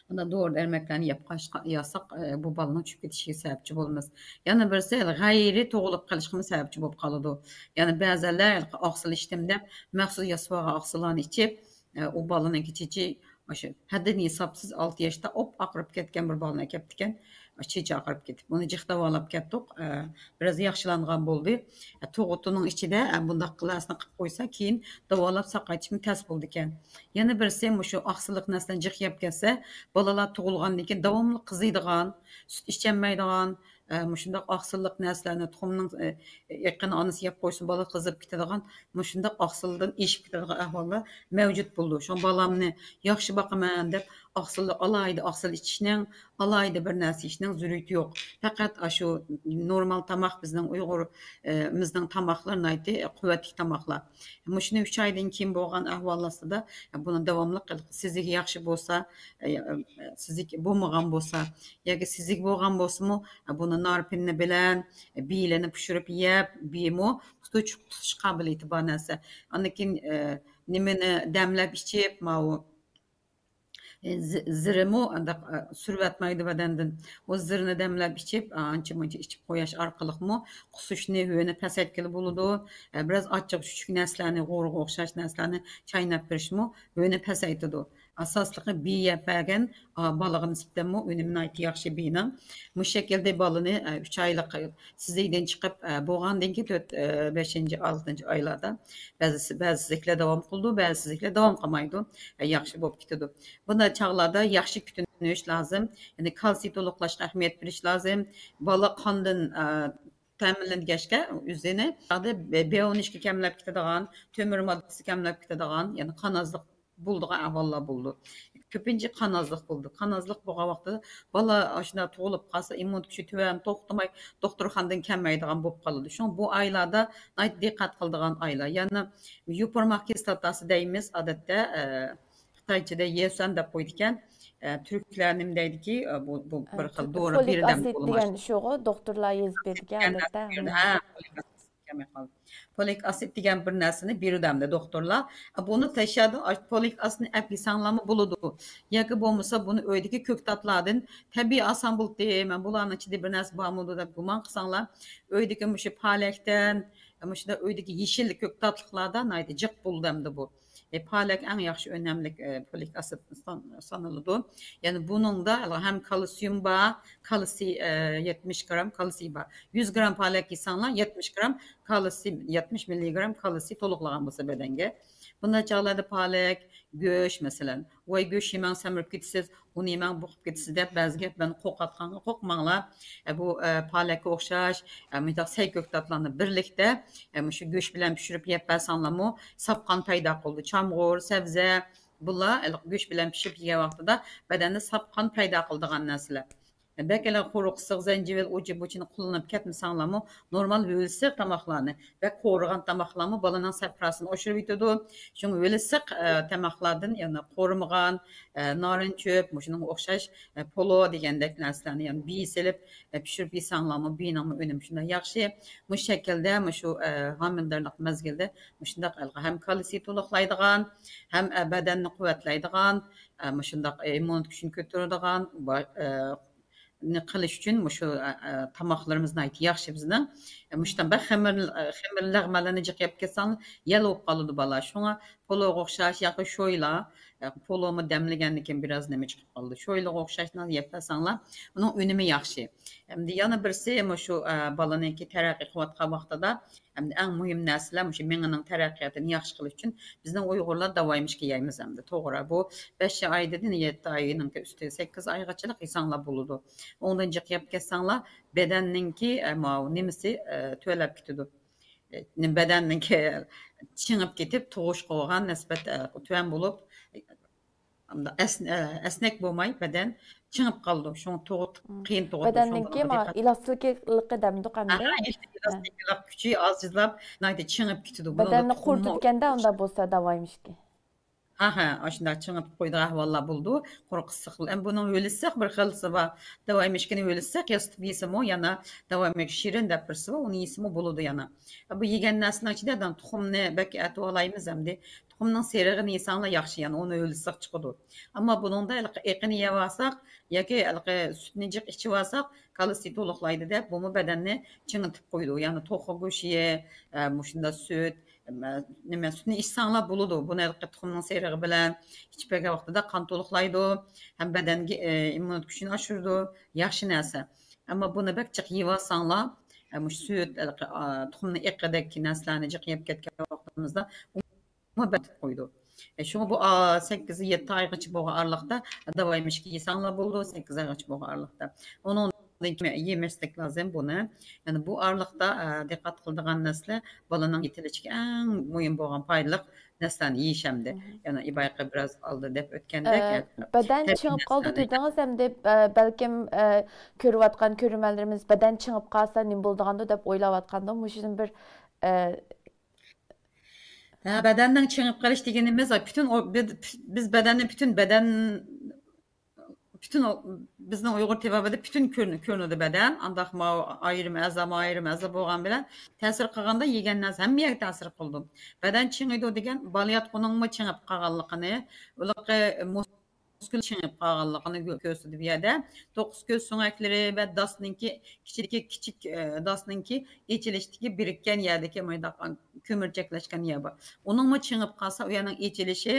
ئانداق دورا دەرمەكلەرنى يەپ قاچقا-، ياساق، ئە، بۇ بالىنىڭ چۈشۈپ كېتىشىگە سەۋەبچى بولىمىز. يەنە بىرسى، غەيرىي تۇغۇلۇپ قېلىشقىمۇ سەۋەبچى بولۇپ قالىدۇ. يەنى بەزەنلەر ئاقسىل ئىچتىم دەپ، مەخسۇس ياسىۋالغان ئاقسىللارنى ئىچىپ، ئە، ئۇ بالىنىڭكى چېچى ئاشۇ ھەددىدىن ھېسابسىز ئالتە ياشتا ئوپ ئاقىرىپ كەتكەن بىر بالىنى ئەكەپتىكەن. چېچى ئاقىرىپ كېتىپ، ئۇنى جىق داۋالاپ كەتتۇق. ئە، بىراز ياخشىلانغان بولدى. ئە، تۇغۇتىنىڭ ئىچىدە، ئە، بۇنداق قىلاسىنى قىلىپ قويسا، كېيىن داۋالاپ ساقايتىشمۇ تەس بولىدىكەن. يەنە بىرسى، مۇشۇ ئاقسىللىق نەرسىلەرنى جىق يەپ كەتسە، بالىلار تۇغۇلغاندىن كېيىن داۋاملىق قىزىيدىغان، سۈت ئىچەلمەيدىغان، ئە، مۇشۇنداق ئاقسىللىق نەرسىلەرنى تۇخۇمنىڭ، ئە، ئېقىنى ئانىسى يەپ قويسا، بالا قىزىپ كېتىدىغان، مۇشۇنداق ئاقسىلدىن ئېشىپ كېتىدىغان ئەھۋاللار مەۋجۇت بولىدۇ. شۇڭا بالامنى ياخشى باقىمەن دەپ، ئاقسىللىق، ئالاھىدە ئاقسىل ئىچىشنىڭ، ئالاھىدە بىر نەرسە يېيىشنىڭ زۆرۈرىيىتى يوق. پەقەت ئاشۇ نورمال تاماق، بىزنىڭ ئۇيغۇر، ئە، مىزنىڭ تاماقلىرى ناھايىتى قۇۋۋەتلىك تاماقلار. مۇشۇنى ئۈچ ئايدىن كېيىن بولغان ئەھۋال ئاستىدا، بۇنى داۋاملىق سېزىكى ياخشى بولسا، ئە، سېزىكى بولمىغان بولسا، ياكى سېزىكى بولغان بولسىمۇ، بۇنى نارپىننى بىلەن، بىيىلىنى پىشۇرۇپ يەپ، بىيىمۇ تۇتۇش، تۇتۇش قابىلىيىتى بار نەرسە. ئاندىن كېيىن، ئە، نېمىنى دەملەپ ئىچىپ، ماۋۇ، ئە، زى-، زىرىمۇ ئانداق، ئە، سۈرۈۋەتمەيدۇ بەدەندىن. ئۇ زىرىنى دەملەپ ئىچىپ، ئانچە مۇنچە ئىچىپ قويۇش ئارقىلىقمۇ قۇسۇشنى، ھۆنى پەسەيتكىلى بولىدۇ. ئە، بىراز ئاچچىق چۈچۈك نەرسىلەرنى، غورىغا ئوخشاش نەرسىلەرنى چايناپ بېرىشمۇ ھۆنى پەسەيتىدۇ. ئاساسلىقى بىيى يەپ بەرگەن، ئا، بالىغا نىسبەتەنمۇ ئۈنۈمى ناھايىتى ياخشى بىيىنىڭ. مۇشۇ شەكىلدە بالىنى، ئە، ئۈچ ئايلىق سېزىكىدىن چىقىپ، ئە، بولغاندىن كېيىن تۆت، ئە، بەشىنچى، ئالتىنچى ئايلاردا بەزىسى، بەزى سېزىكلەر داۋام قىلىدۇ، بەزى سېزىكلەر داۋام قىلمايدۇ. ئە، ياخشى بولۇپ كېتىدۇ. بۇنداق چاغلاردا ياخشى كۈتۈنۈش لازىم. يەنى كالتسىي تولۇقلاشقا ئەھمىيەت بېرىش لازىم. بالا قاندىن، ئە، تەمىنلەنگەچكە ئۆزىنى بېۋىنىشكە كەملەپ كېتىدىغان، تۆمۈر ماددىسى كەملەپ كېتىدىغان، يەنى قان ئازلىق بولىدىغان ئەھۋاللار بولىدۇ. كۆپىنچە قان ئازلىق بولىدۇ. قان ئازلىق بولغان ۋاقتىدا بالا ئاشۇنداق تۇغۇلۇپ قالسا، ئىممۇن كۈچى تۆۋەن، توختىماي دوختۇرخانىدىن كەلمەيدىغان بولۇپ قالىدۇ. شۇڭا بۇ ئايلاردا ناھايىتى دىققەت قىلىدىغان ئايلار. يەنە يوپۇرماق كىسلاتاسى دەيمىز، ئادەتتە، ئە، خىتايچىدا يېسۈەن دەپ قويىدىكەن. ئە، تۈركلەر نېمە دەيدىكى، ئە، بۇ، بۇ ئە، بىر خىل تۈركلەر دورا فولىك بېرىدەم ئاسىد بولماش. دېگەن شۇغۇ، دوختۇرلار يېزىپ بېرىدىكەن، ئادەتتە. ھە، فولىك ئاسىد. كەلمەي قالدى. فولىك ئاسىد دېگەن بىر نەرسىنى بېرىدۇ ئەمدى دوختۇرلار. بۇنى تەششادىن ئاش-، فولىك ئاسىدنى ئەپ يېسەڭلارمۇ بولىدۇ. ياكى بولمىسا بۇنى ئۆيدىكى كۆكتاتلاردىن تەبىئىي ئالسام بولدى، مەن بۇلارنىڭ ئىچىدە بىر نەرسە بارمىدۇ دەپ گۇمان قىلساڭلار، ئۆيدىكى مۇشۇ پالەكتىن، مۇشۇنداق ئۆيدىكى يېشىل كۆكتاتلىقلاردا ناھايىتى جىق بولىدۇ ئەمدى بۇ. ئە، پالەك ئەڭ ياخشى ئۆنەملىك، ئە، فولىك ئاسىد سان-، سانىلىدۇ. يەنى بۇنىڭدا ھەم كالسىيۇم بار، كالسىي، ئە، يەتمىش گرام كالسىي بار. يۈز گرام پالەك يېسەڭلار، يەتمىش گرام كالسىي، يەتمىش مىللىگرام كالسىي تولۇقلىغان بولسا بەدەنگە. بۇنداق چاغلاردا پالەك، گۆش، مەسىلەن، ۋاي گۆش يېمەڭ، سەمرىپ كېتىسىز، ئۇنى يېمەڭ، بوقۇپ كېتىسىز دەپ بەزى گەپلەرنى قورقۇتقانغا قورقماڭلار. ئە، بۇ، ئە، پالەككە ئوخشاش، ئە، مۇنداق سەي كۆكتاتلارنى بىرلىكتە، ئە، مۇشۇ گۆش بىلەن پىشۇرۇپ يەپ بەرسەڭلارمۇ ساپ قان پەيدا قىلىدۇ. چامغۇر، سەۋزە، بۇلار گۆش بىلەن پىشۇرۇپ يېگەن ۋاقتىدا بەدەندە ساپ قان پەيدا قىلىدىغان نەرسىلەر. بەك ئېلى قۇرۇقسىق، زەنجىۋىل، ئۇچى بۇچىنى قوللىنىپ كەتمىسەڭلارمۇ، نورمال ھۆلسىق تاماقلارنى، بەك قورۇغان تاماقلارمۇ بالىنىڭ سەپراسىنى ئاشۇرۇۋېتىدۇ. شۇڭا ھۆلسىق، ئە، تاماقلاردىن، يەنى قورۇمىغان، ئە، نارىن چۆپ، مۇشۇنىڭغا ئوخشاش، ئە، پولۇ دېگەندەك نەرسىلەرنى، يەنى بىي سېلىپ، ئە، پىشۇرۇپ يېسەڭلارمۇ بىينىڭمۇ ئۈنۈمى شۇنداق ياخشى. مۇشۇ شەكىلدە، مۇشۇ، ئە، ھامىلىدارلىق مەزگىلىدە مۇشۇنداق ھەم كالسىي تولۇقلايدىغان، ھەم، ئە، بەدەننى قۇۋۋەتلەيدىغان، ئە، مۇشۇنداق ئىممۇنىتېت كۈچىنى كۆتۈرىدىغان، با-، ئە، قىلىش ئۈچۈن مۇشۇ، ئە، ئە، تاماقلىرىمىز ناھايىتى ياخشى بىزنىڭ. ئە، مۇشۇنداق بەك خېمىر، ئە، خېمىر لەغمەنلەرنى جىق يەپ كەتسەڭ، يەل بولۇپ قالىدۇ بالا. شۇڭا پولوغا ئوخشاش ياكى شويلا، ئە، پولومۇ دەملىگەندىن كېيىن بىراز نېمە چىقىپ قالىدۇ. شويلىغا ئوخشاش نان يەپ بەرسەڭلار، ئۇنىڭ ئۈنۈمى ياخشى. ئەمدى يەنە بىرسى، مۇشۇ، ئە، بالىنىڭكى تەرەققىي قىلىۋاتقان ۋاقتىدا، ئەمدى ئەڭ مۇھىم نەرسىلەر مۇشۇ مېڭىنىڭ تەرەققىياتىنى ياخشى قىلىش ئۈچۈن بىزنىڭ ئۇيغۇرلار داۋايمىشكا يەيمىز ئەمدى، توغرا. بۇ بەش ئايدىن يەتتە ئاينىڭكى ئۈستى، سەككىز ئايغىچىلىق يېسەڭلار بولىدۇ. ئۇنىڭدىن جىق يەپ كەتسەڭلار، بەدەننىڭكى، ئە، ماۋۇ نېمىسى، ئە، تۆۋەنلەپ كېتىدۇ. ئە، بەدەننىڭكى چىڭىپ كېتىپ، تۇغۇش قىلغان نىسبەت، ئە، تۆۋەن بولۇپ، ئەس-، ئە، ئەسنەك بولماي، بەدەن چىڭىپ قالىدۇ. شۇڭا تۇغۇت، مم. قىيىن تۇغۇت. بەدەننىڭكى شۇڭا ما-، دىققەت ئېلاستىكلىقى دەمدۇق ئەمدى. ئاھا، ھە. ئېلاستىكلىق كۈچى ئاجىزلاپ، ناھايىتى چىڭىپ كېتىدۇ. بۇنىڭدا بەدەننى تۇخۇممۇ قۇرۇتىدىكەندە ئۇندا بولسا داۋايمىشكى. ھە، ھە، ئاشۇنداق چىڭىتىپ قويىدىغان ئەھۋاللار بولىدۇ. قۇرۇق ئىسسىق بىلەن. بۇنىڭ ھۆل ئىسسىق بىر خىلسى بار. داۋايمىشكىنى ھۆل ئىسسىق ياسىتىپ يېسىمۇ، يەنە داۋايمىشكى شېرىن دەپ بىرسى بار، ئۇنى يېسىمۇ بولىدۇ يەنە. بۇ يېگەن نەرسىنىڭ ئىچىدە تۇخۇمنى بەك ئەتىۋالايمىز ئەمدى. تۇخۇمنىڭ سېرىغىنى يېسەڭلار ياخشى، يەنە ئۇنى ھۆل ئىسسىق چىقىدۇ. ئەمما بۇنىڭدا ھېلىقى ئېقىنى يەۋالساق ياكى ھېلىقى سۈتنى جىق ئىچىۋالساق، كالتسىي تولۇقلايدۇ دەپ، بۇمۇ بەدەننى چىڭىتىپ قويىدۇ. يەنى توخۇ گۆشى، ئە، مۇشۇنداق سۈت، ئە، نېمە، سۈتنى ئىچسەڭلار بولىدۇ. بۇنى ھېلىقى تۇخۇمنىڭ سېرىغى بىلەن ئىچىپ بەرگەن ۋاقتىدا قان تولۇقلايدۇ، ھەم بەدەنگە، ئە، ئىممۇنىتېت كۈچىنى ئاشۇرىدۇ، ياخشى نەرسە. ئەمما بۇنى بەك جىق يېۋالساڭلار، ئە، مۇشۇ سۈت، ھېلىقى، ئا، تۇخۇمنىڭ ئېقىدەك نەرسىلەرنى جىق يەپ كەتكەن ۋاقتىمىزدا، مۇ بەتتە قويىدۇ. ئە، شۇڭا بۇ، ئا، سەككىز يەتتە ئايغىچە بولغان ئارىلىقتا داۋايمىشكا يېسەڭلار بولىدۇ، سەككىز ئايغىچە بولغان ئارىلىقتا. ئۇنىڭدىن كېيىن يېمەسلىك لازىم بۇنى. يەنى بۇ ئارىلىقتا، ئا، دىققەت قىلىدىغان نەرسىلەر بالىنىڭ يېتىلىشىگە ئەڭ مۇھىم بولغان پايدىلىق نەرسىلەرنى يېيىش ئەمدى. مم. يەنە ئىبايقا بىراز ئالدى دەپ ئۆتكەندەك، ئە، ئە، بەدەن تەبىئىي چىڭىپ قالدى نەرسىلەرنى. دېدىڭىز، ئەمدى، ئە، بەلكىم، ئە، كۆرۈۋاتقان كۆرۈرمەنلىرىمىز بەدەن چىڭىپ قالسا نېمە بولىدىغاندۇ دەپ ئويلاۋاتقاندۇ. مۇشۇدىن بىر، ئە، ھە، بەدەننىڭ چىڭىپ قېلىش دېگىنىمىز، پۈتۈن ئو-، بىز، بىز بەدەننى پۈتۈن بەدەن، پۈتۈن ئو-، بىزنىڭ ئۇيغۇر تېبابىتىدە پۈتۈن كۆرۈن-، كۆرۈنىدۇ بەدەن. ئانداق ماۋۇ ئايرىم ئەزا، ماۋۇ ئايرىم ئەزا بولغان بىلەن تەسىر قىلغاندا يېگەن نەرسە ھەممە يەرگە تەسىر قىلىدۇ. بەدەن چىڭىيدۇ دېگەن بالىياتقۇنىڭمۇ چىڭىپ قالغانلىقىنى، ھېلىقى مۇس-، مۇسكۇل چىڭىپ قالغانلىقىنى كۆ-، كۆرسىتىدۇ بۇ يەردە. توققۇز كۆز سۆڭەكلىرى ۋە داسنىڭكى ئىچىدىكى كىچىك، ئە، داسنىڭكى ئېچىلىشتىكى بىرىككەن يەردىكى مايداق كۆمۈرچەكلەشكەن يەر بار. ئۇنىڭمۇ چىڭىپ قالسا، ئۇ يەرنىڭ ئېچىلىشى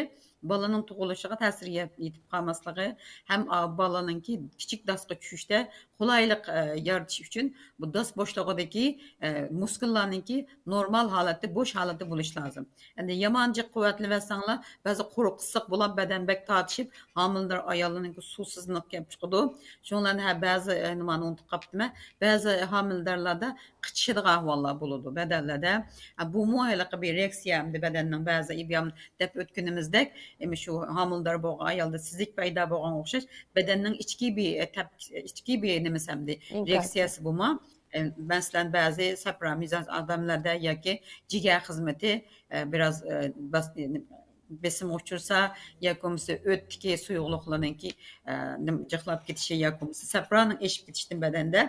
بالىنىڭ تۇغۇلۇشىغا تەسىر يە-، يېتىپ قالماسلىقى ھەم، ئا، بالىنىڭكى كىچىك داسقا چۈشۈشتە قولايلىق، ئە، يارىتىش ئۈچۈن بۇ داس بوشلۇقىدىكى، ئە، مۇسكۇللارنىڭكى نورمال ھالەتتە، بوش ھالەتتە بولۇشى لازىم. ئەمدى يامان جىق قۇۋۋەتلىۋەتسەڭلار، بەزى قۇرۇق ئىسسىق بولۇپ، بەدەن بەك تارتىشىپ، ھامىلىدار ئاياللارنىڭكى سۇسىزلىنىپ كېلىپ چىقىدۇ. شۇنىڭ بىلەن ھە، بەزى، ئە، نېمانى ئۇنتۇپ قاپتىمەن، بەزى ھامىلىدارلاردا قىچىشىدىغان ئەھۋاللار بولىدۇ بەدەنلەردە. ئە، بۇمۇ ھېلىقى بىر رېئاكسىيە، ئەمدى بەدەننىڭ بەزى ئىبيام دەپ ئۆتكىنىمىزدەك، ئەمدى شۇ ھامىلىدار بولغان ئايالدا سىزىك پەيدا بولغانغا ئوخشاش، بەدەننىڭ ئىچكى بىر، ئە، تەپ-، ئىچكى بىر نېمىسى ئەمدى ئىنكاسى. رېئاكسىيەسى بۇمۇ. ئە، مەسىلەن، بەزى سەپرا مىزاج ئادەملەردە ياكى جىگەر خىزمىتى، ئە، بىراز، ئە، باس-، بېسىمغا ئۇچرىسا ياكى بولمىسا ئۆتتىكى سۇيۇقلۇقلىرىنىڭكى، ئە، نېمە، جىقلاپ كېتىشى ياكى بولمىسا سەپرانىڭ ئېشىپ كېتىشتىن بەدەندە،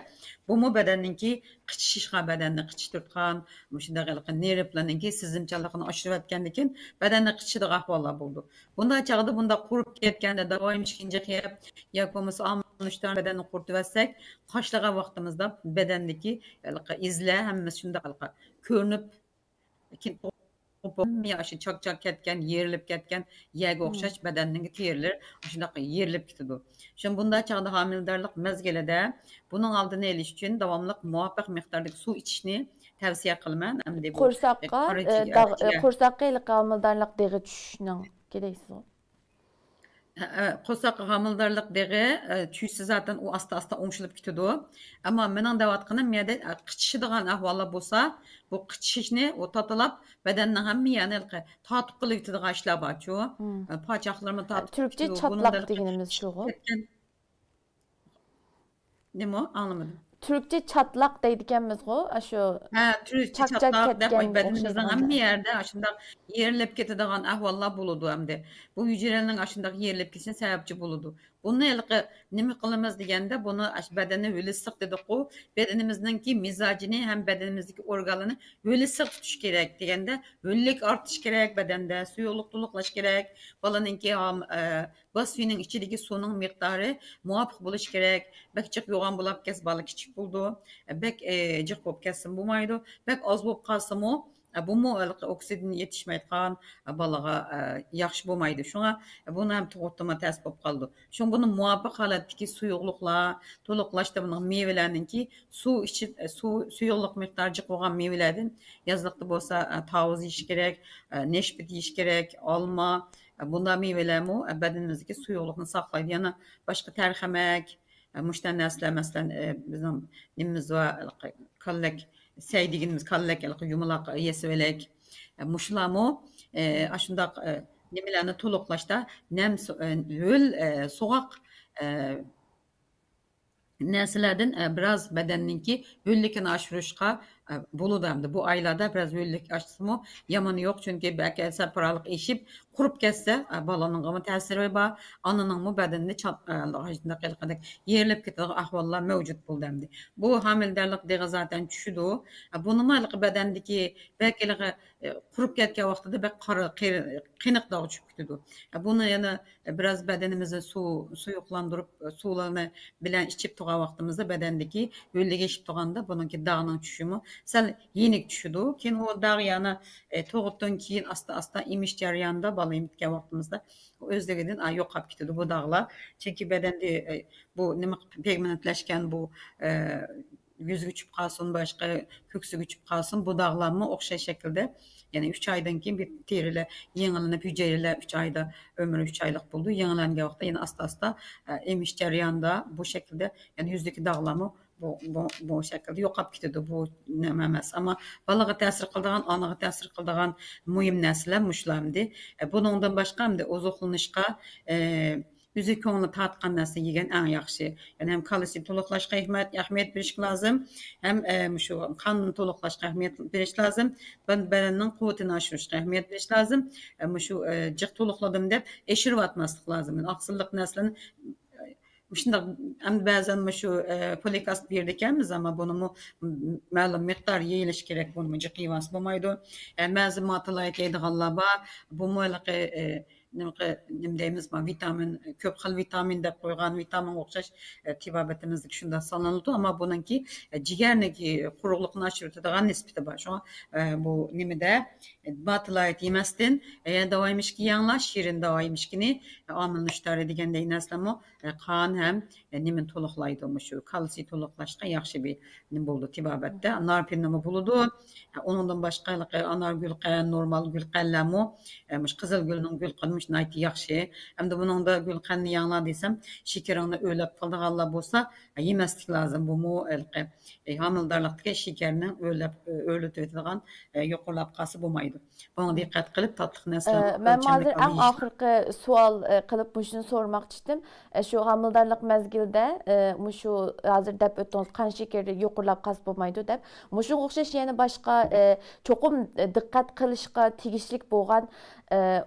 بۇمۇ بەدەننىڭكى قىچىشىشقا، بەدەننى قىچىشتۇرتقان، مۇشۇنداق ھېلىقى نېرۋلارنىڭكى سىزىمچانلىقىنى ئاشۇرۇۋەتكەندىكىن بەدەننى قىچىشىدىغان ئەھۋاللار بولىدۇ. بۇنداق چاغدا بۇنداق قۇرۇپ كەتكەندە داۋايمىشكىنجىق يەپ ياكى بولمىسا ئامۇنۇشتان بەدەننى قۇرۇتۇۋەتسەك، قاشلىغان ۋاقتىمىزدا بەدەندىكى ھېلىقى ئىزلار ھەممىسى شۇنداق ھېلىقى كۆرۈنۈپ، كېيىن توپۇپ، ھەممە يەر ئاشۇ چاك-چاك كەتكەن، يېرىلىپ كەتكەن يەرگە ئوخشاش بەدەننىڭ تېرىلىرى ئاشۇنداق يېرىلىپ كېتىدۇ. شۇڭا بۇنداق چاغدا ھامىلىدارلىق مەزگىلىدە بۇنىڭ ئالدىنى ئېلىش ئۈچۈن داۋاملىق مۇۋاپىق مىقداردىكى سۇ ئىچىشنى تەۋسىيە قىلىمەن. ئەمدى بۇ قورساققا، قارا ئە، چىگەر داغ-، ئە، ئىچىگە قورساققا ھېلىقى ھامىلىدارلىق دېغى چۈشۈشنىڭ كېلەيسىزغۇ؟ ھە، ھە، قورساق ھامىلىدارلىق دېغى، ئە، چۈشسە زاتەن ئۇ ئاستا-ئاستا ئوڭشىلىپ كېتىدۇ. ئەمما مېنىڭ دەۋاتقىنىم يەردە، ئە، قىچىشىدىغان ئەھۋاللار بولسا، بۇ قىچىشىشنى ئۇ تاتىلاپ، بەدەننىڭ ھەممە يەرنى ھېلىقى تارتىپ قىلىۋېتىدىغان ئىشلار بارچۇ. مم. ئە، پاچاقلىرىمۇ تارتىپ تۈركچە كېتىدۇ. بۇنىڭدا چاتلاق ھېلىقى دېگىنىمىز شۇغۇ؟ كەتكەن، نېمە؟ ئاڭلىمىدىم. تۈركچە چاتلاق دەيدىكەنمىزغۇ، ئاشۇ ھە، تۈركچە چاك-چاك چاتلاق دەپ، كەتكەن بەدىنىمىزنىڭ ئوخشايدىغان ھەممە نەرسە. يەردە ئاشۇنداق يېرىلىپ كېتىدىغان ئەھۋاللار بولىدۇ ئەمدى. بۇ ھۈجەيرىنىڭ ئاشۇنداق يېرىلىپ كېتىشىنىڭ سەۋەبچى بولىدۇ. بۇنى ھېلىقى نېمە قىلىمىز دېگەندە، بۇنى ئاشۇ بەدەننى ھۆل ئىسسىق دېدۇققۇ، بەدىنىمىزنىڭكى مىزاجىنى ھەم بەدىنىمىزدىكى ئورگانلارنى ھۆل ئىسسىق تۇتۇش كېرەك دېگەندە، ھۆللۈك ئارتىش كېرەك بەدەندە، سۇيۇقلۇق تولۇقلاش كېرەك. بالىنىڭكى ھام-، ئە، باس سۈيىنىڭ ئىچىدىكى سۇنىڭ مىقدارى مۇۋاپىق بولۇشى كېرەك. بەك جىق يوغان بولاپ كەتسە، بالا كىچىك بولىدۇ. بەك، ئە، جىق بولۇپ كەتسىمۇ بولمايدۇ. بەك ئاز بولۇپ قالسىمۇ، ئە، بۇمۇ ھېلىقى ئوكسىدىن يېتىشمەيدىغان، ئە، بالىغا، ئە، ياخشى بولمايدۇ. شۇڭا بۇنى ھەم تۇغۇتتىمۇ تەس بولۇپ قالىدۇ. شۇڭا بۇنى مۇۋاپىق ھالەتتىكى سۇيۇقلۇقلار، تولۇقلاشتا بۇنىڭ مېۋىلەرنىڭكى سۇ ئىچى، سۇ، سۇيۇقلۇق مىقدارى جىق بولغان مېۋىلەردىن، يازلىقتا بولسا، ئە، تاۋۇز يېيىش كېرەك، ئە، نەشپۈت يېيىش كېرەك، ئالما، ئە، بۇنداق مېۋىلەرمۇ، ئە، بەدىنىمىزدىكى سۇيۇقلۇقنى ساقلايدۇ. يەنە باشقا تەرخەمەك، ئە، مۇشۇنداق نەرسىلەر، مەسىلەن، ئە، بىزنىڭ نېمىمىز بار، كاللەك سەي دېگىنىمىز، كاللەك، يۇمىلاق يېسىۋەلەك. ئە، مۇشۇلارمۇ، ئە، ئاشۇنداق، ئە، نېمىلەرنى تولۇقلاشتا نەم سۇ-، ئە، ھۆل، ئە، سوغۇق، ئە، نەرسىلەردىن، ئە، بىراز بەدەننىڭكى ھۆللۈكىنى ئاشۇرۇشقا، ئە، بولىدۇ. ئەمدى بۇ ئايلاردا بىراز ھۆللۈك ئاشسىمۇ يامىنى يوق، چۈنكى بەك سەپرالىق ئېشىپ قۇرۇپ كەتسە، ئە، بالىنىڭغىمۇ تەسىرى بار، ئانىنىڭمۇ بەدىنىدە چات-، ئە، يېرىلىپ كېتىدىغان ئەھۋاللار مەۋجۇت بولدى ئەمدى. بۇ ھامىلىدارلىق دېغى زاتەن چۈشىدۇ. ئە، بۇنىمۇ ھېلىقى بەدەندىكى بەك ھېلىقى، ئە، قۇرۇپ كەتكەن ۋاقتىدا بەك قارا، قېرى-، قېنىق داغ چۈشۈپ كېتىدۇ. ئە، بۇنى يەنە بىراز بەدىنىمىزنى سۇ، سۇيۇقلاندۇرۇپ، سۇلارنى بىلەن ئىچىپ تۇرغان ۋاقتىمىزدا بەدەندىكى ھۆللىگە ئىچىپ تۇرغاندا بۇنىڭكى داغنىڭ چۈشۈشىمۇ سەل يېنىك چۈشىدۇ. كېيىن ئۇ داغ يەنە، ئە، تۇغۇتتىن كېيىن ئاستا ئاستا ئېمىش جەريانىدا بالا ئېمىتكەن ۋاقتىمىزدا ئۆزلۈكىدىن، ئا، يوقاپ كېتىدۇ بۇ داغلار. چۈنكى بەدەندە، ئە، بۇ نېمە پىگمېنتلەشكەن بۇ، ئە، يۈزگە چۈشۈپ قالسۇن، باشقا كۆكسىگە چۈشۈپ قالسۇن، بۇ داغلارمۇ ئوخشاش شەكىلدە، يەنى ئۈچ ئايدىن كېيىن بىر تېرىلەر يېڭىلىنىپ، ھۈجەيرىلەر ئۈچ ئايدا، ئۆمرى ئۈچ ئايلىق بولىدۇ. يېڭىلەنگەن ۋاقىتتا يەنە ئاستا ئاستا، ئە، ئېمىش جەريانىدا بۇ شەكىلدە، يەنى يۈزدىكى داغلارمۇ بۇ، بۇ، بۇ شەكىلدە يوقاپ كېتىدۇ. بۇ نېمە ئەمەس. ئەمما بالىغا تەسىر قىلىدىغان، ئانىغا تەسىر قىلىدىغان مۇھىم نەرسىلەر مۇشۇلار ئەمدى. ئە، بۇنىڭدىن باشقا ئەمدى ئوزۇقلىنىشقا، ئە، ئۆزى كۆڭلى تارتقان نەرسە يېگەن ئەڭ ياخشى. يەنى ھەم كالتسىي تولۇقلاشقا ئەھمىيەت، ئەھمىيەت بېرىشكە لازىم، ھەم، ئە، مۇشۇ قان تولۇقلاشقا ئەھمىيەت بېرىش لازىم، بەدەننىڭ قۇۋۋىتىنى ئاشۇرۇشقا ئەھمىيەت بېرىش لازىم. ئە، مۇشۇ، ئە، جىق تولۇقلىدىم دەپ ئېشىرىۋاتماسلىق لازىم. ئاقسىللىق نەرسىلەرنى مۇشۇنداق، ئەمدى بەزەن مۇشۇ، ئە، فولىك ئاسىد بېرىدىكەنمىز، ئەمما بۇنىمۇ مەلۇم مىقدار يېيىلىشى كېرەك، بۇنىمۇ جىق يېۋەلسە بولمايدۇ. ئە، مەزى ماتىلايت يەيدىغانلار بار، بۇمۇ ھېلىقى، ئە، نېمە، نېمە دەيمىز، ما، ۋىتامىن، كۆپ خىل ۋىتامىن دەپ قويغان، ۋىتامىنغا ئوخشاش، ئە، تېبابىتىمىزدىكى شۇنداق سانىلىدۇ، ئەمما بۇنىڭكى، ئە، جىگەرنىڭكى قۇرۇقلۇقىنى ئاشۇرۇۋېتىدىغان نىسبىتى بار. شۇڭا، ئە، بۇ نېمىدە، ئە، ماتىلايت يېمەستىن، ئە، داۋا يېمىشكى يەڭلار، شېرىن داۋا يېمىشكىنى، ئامىل نۇشتارى دېگەندەك نەرسىلەرمۇ، ئە، قان ھەم، ئە، نېمىنى تولۇقلايدۇ، مۇشۇ كالتسىي تولۇقلاشقا ياخشى بىر نېمە بولىدۇ، تېبابەتتە. نارپىننىمۇ بولىدۇ. ئە، ئۇنىڭدىن باشقا ھېلىقى ئانار گۈلقەن، نورمال گۈلقەنلەرمۇ، ئە، مۇشۇ قىزىل گۈلنىڭ گۈلقەنى مۇشۇ ناھايىتى ياخشى. ئەمدى بۇنىڭدا گۈلقەننى يەڭلار دېسەم، شېكىرىڭنى ئۆرلەپ قالىدىغانلار بولسا، ئە، يېمەسلىك لازىم. بۇمۇ ھېلىقى، ئە، ھامىلىدارلىقتىكى شېكەرنىڭ ئۆرلەپ، ئۆرلىتىۋېتىدىغان، ئە، يۇقىرىلاپ قالسا بولمايدۇ. بۇنىڭغا دىققەت قىلىپ، تاتلىق نەرسىلەرنى ئە، مەن ئۆلچەملىك ھازىر ئەڭ ئالدى ئىشتا. ئاخىرقى سوئال، ئە، قىلىپ مۇشۇنى سورىماقچى ئىدىم. ئە، شۇ ھامىلىدارلىق مەزگىلىدە، ئە، مۇشۇ ھازىر دەپ ئۆتتىڭىز، قان شېكىرى يۇقىرىلاپ قالسا بولمايدۇ دەپ. مۇشۇنىڭغا ئوخشاش يەنە باشقا، ئە، چوقۇم، ئە، دىققەت قىلىشقا تېگىشلىك بولغان، ئە،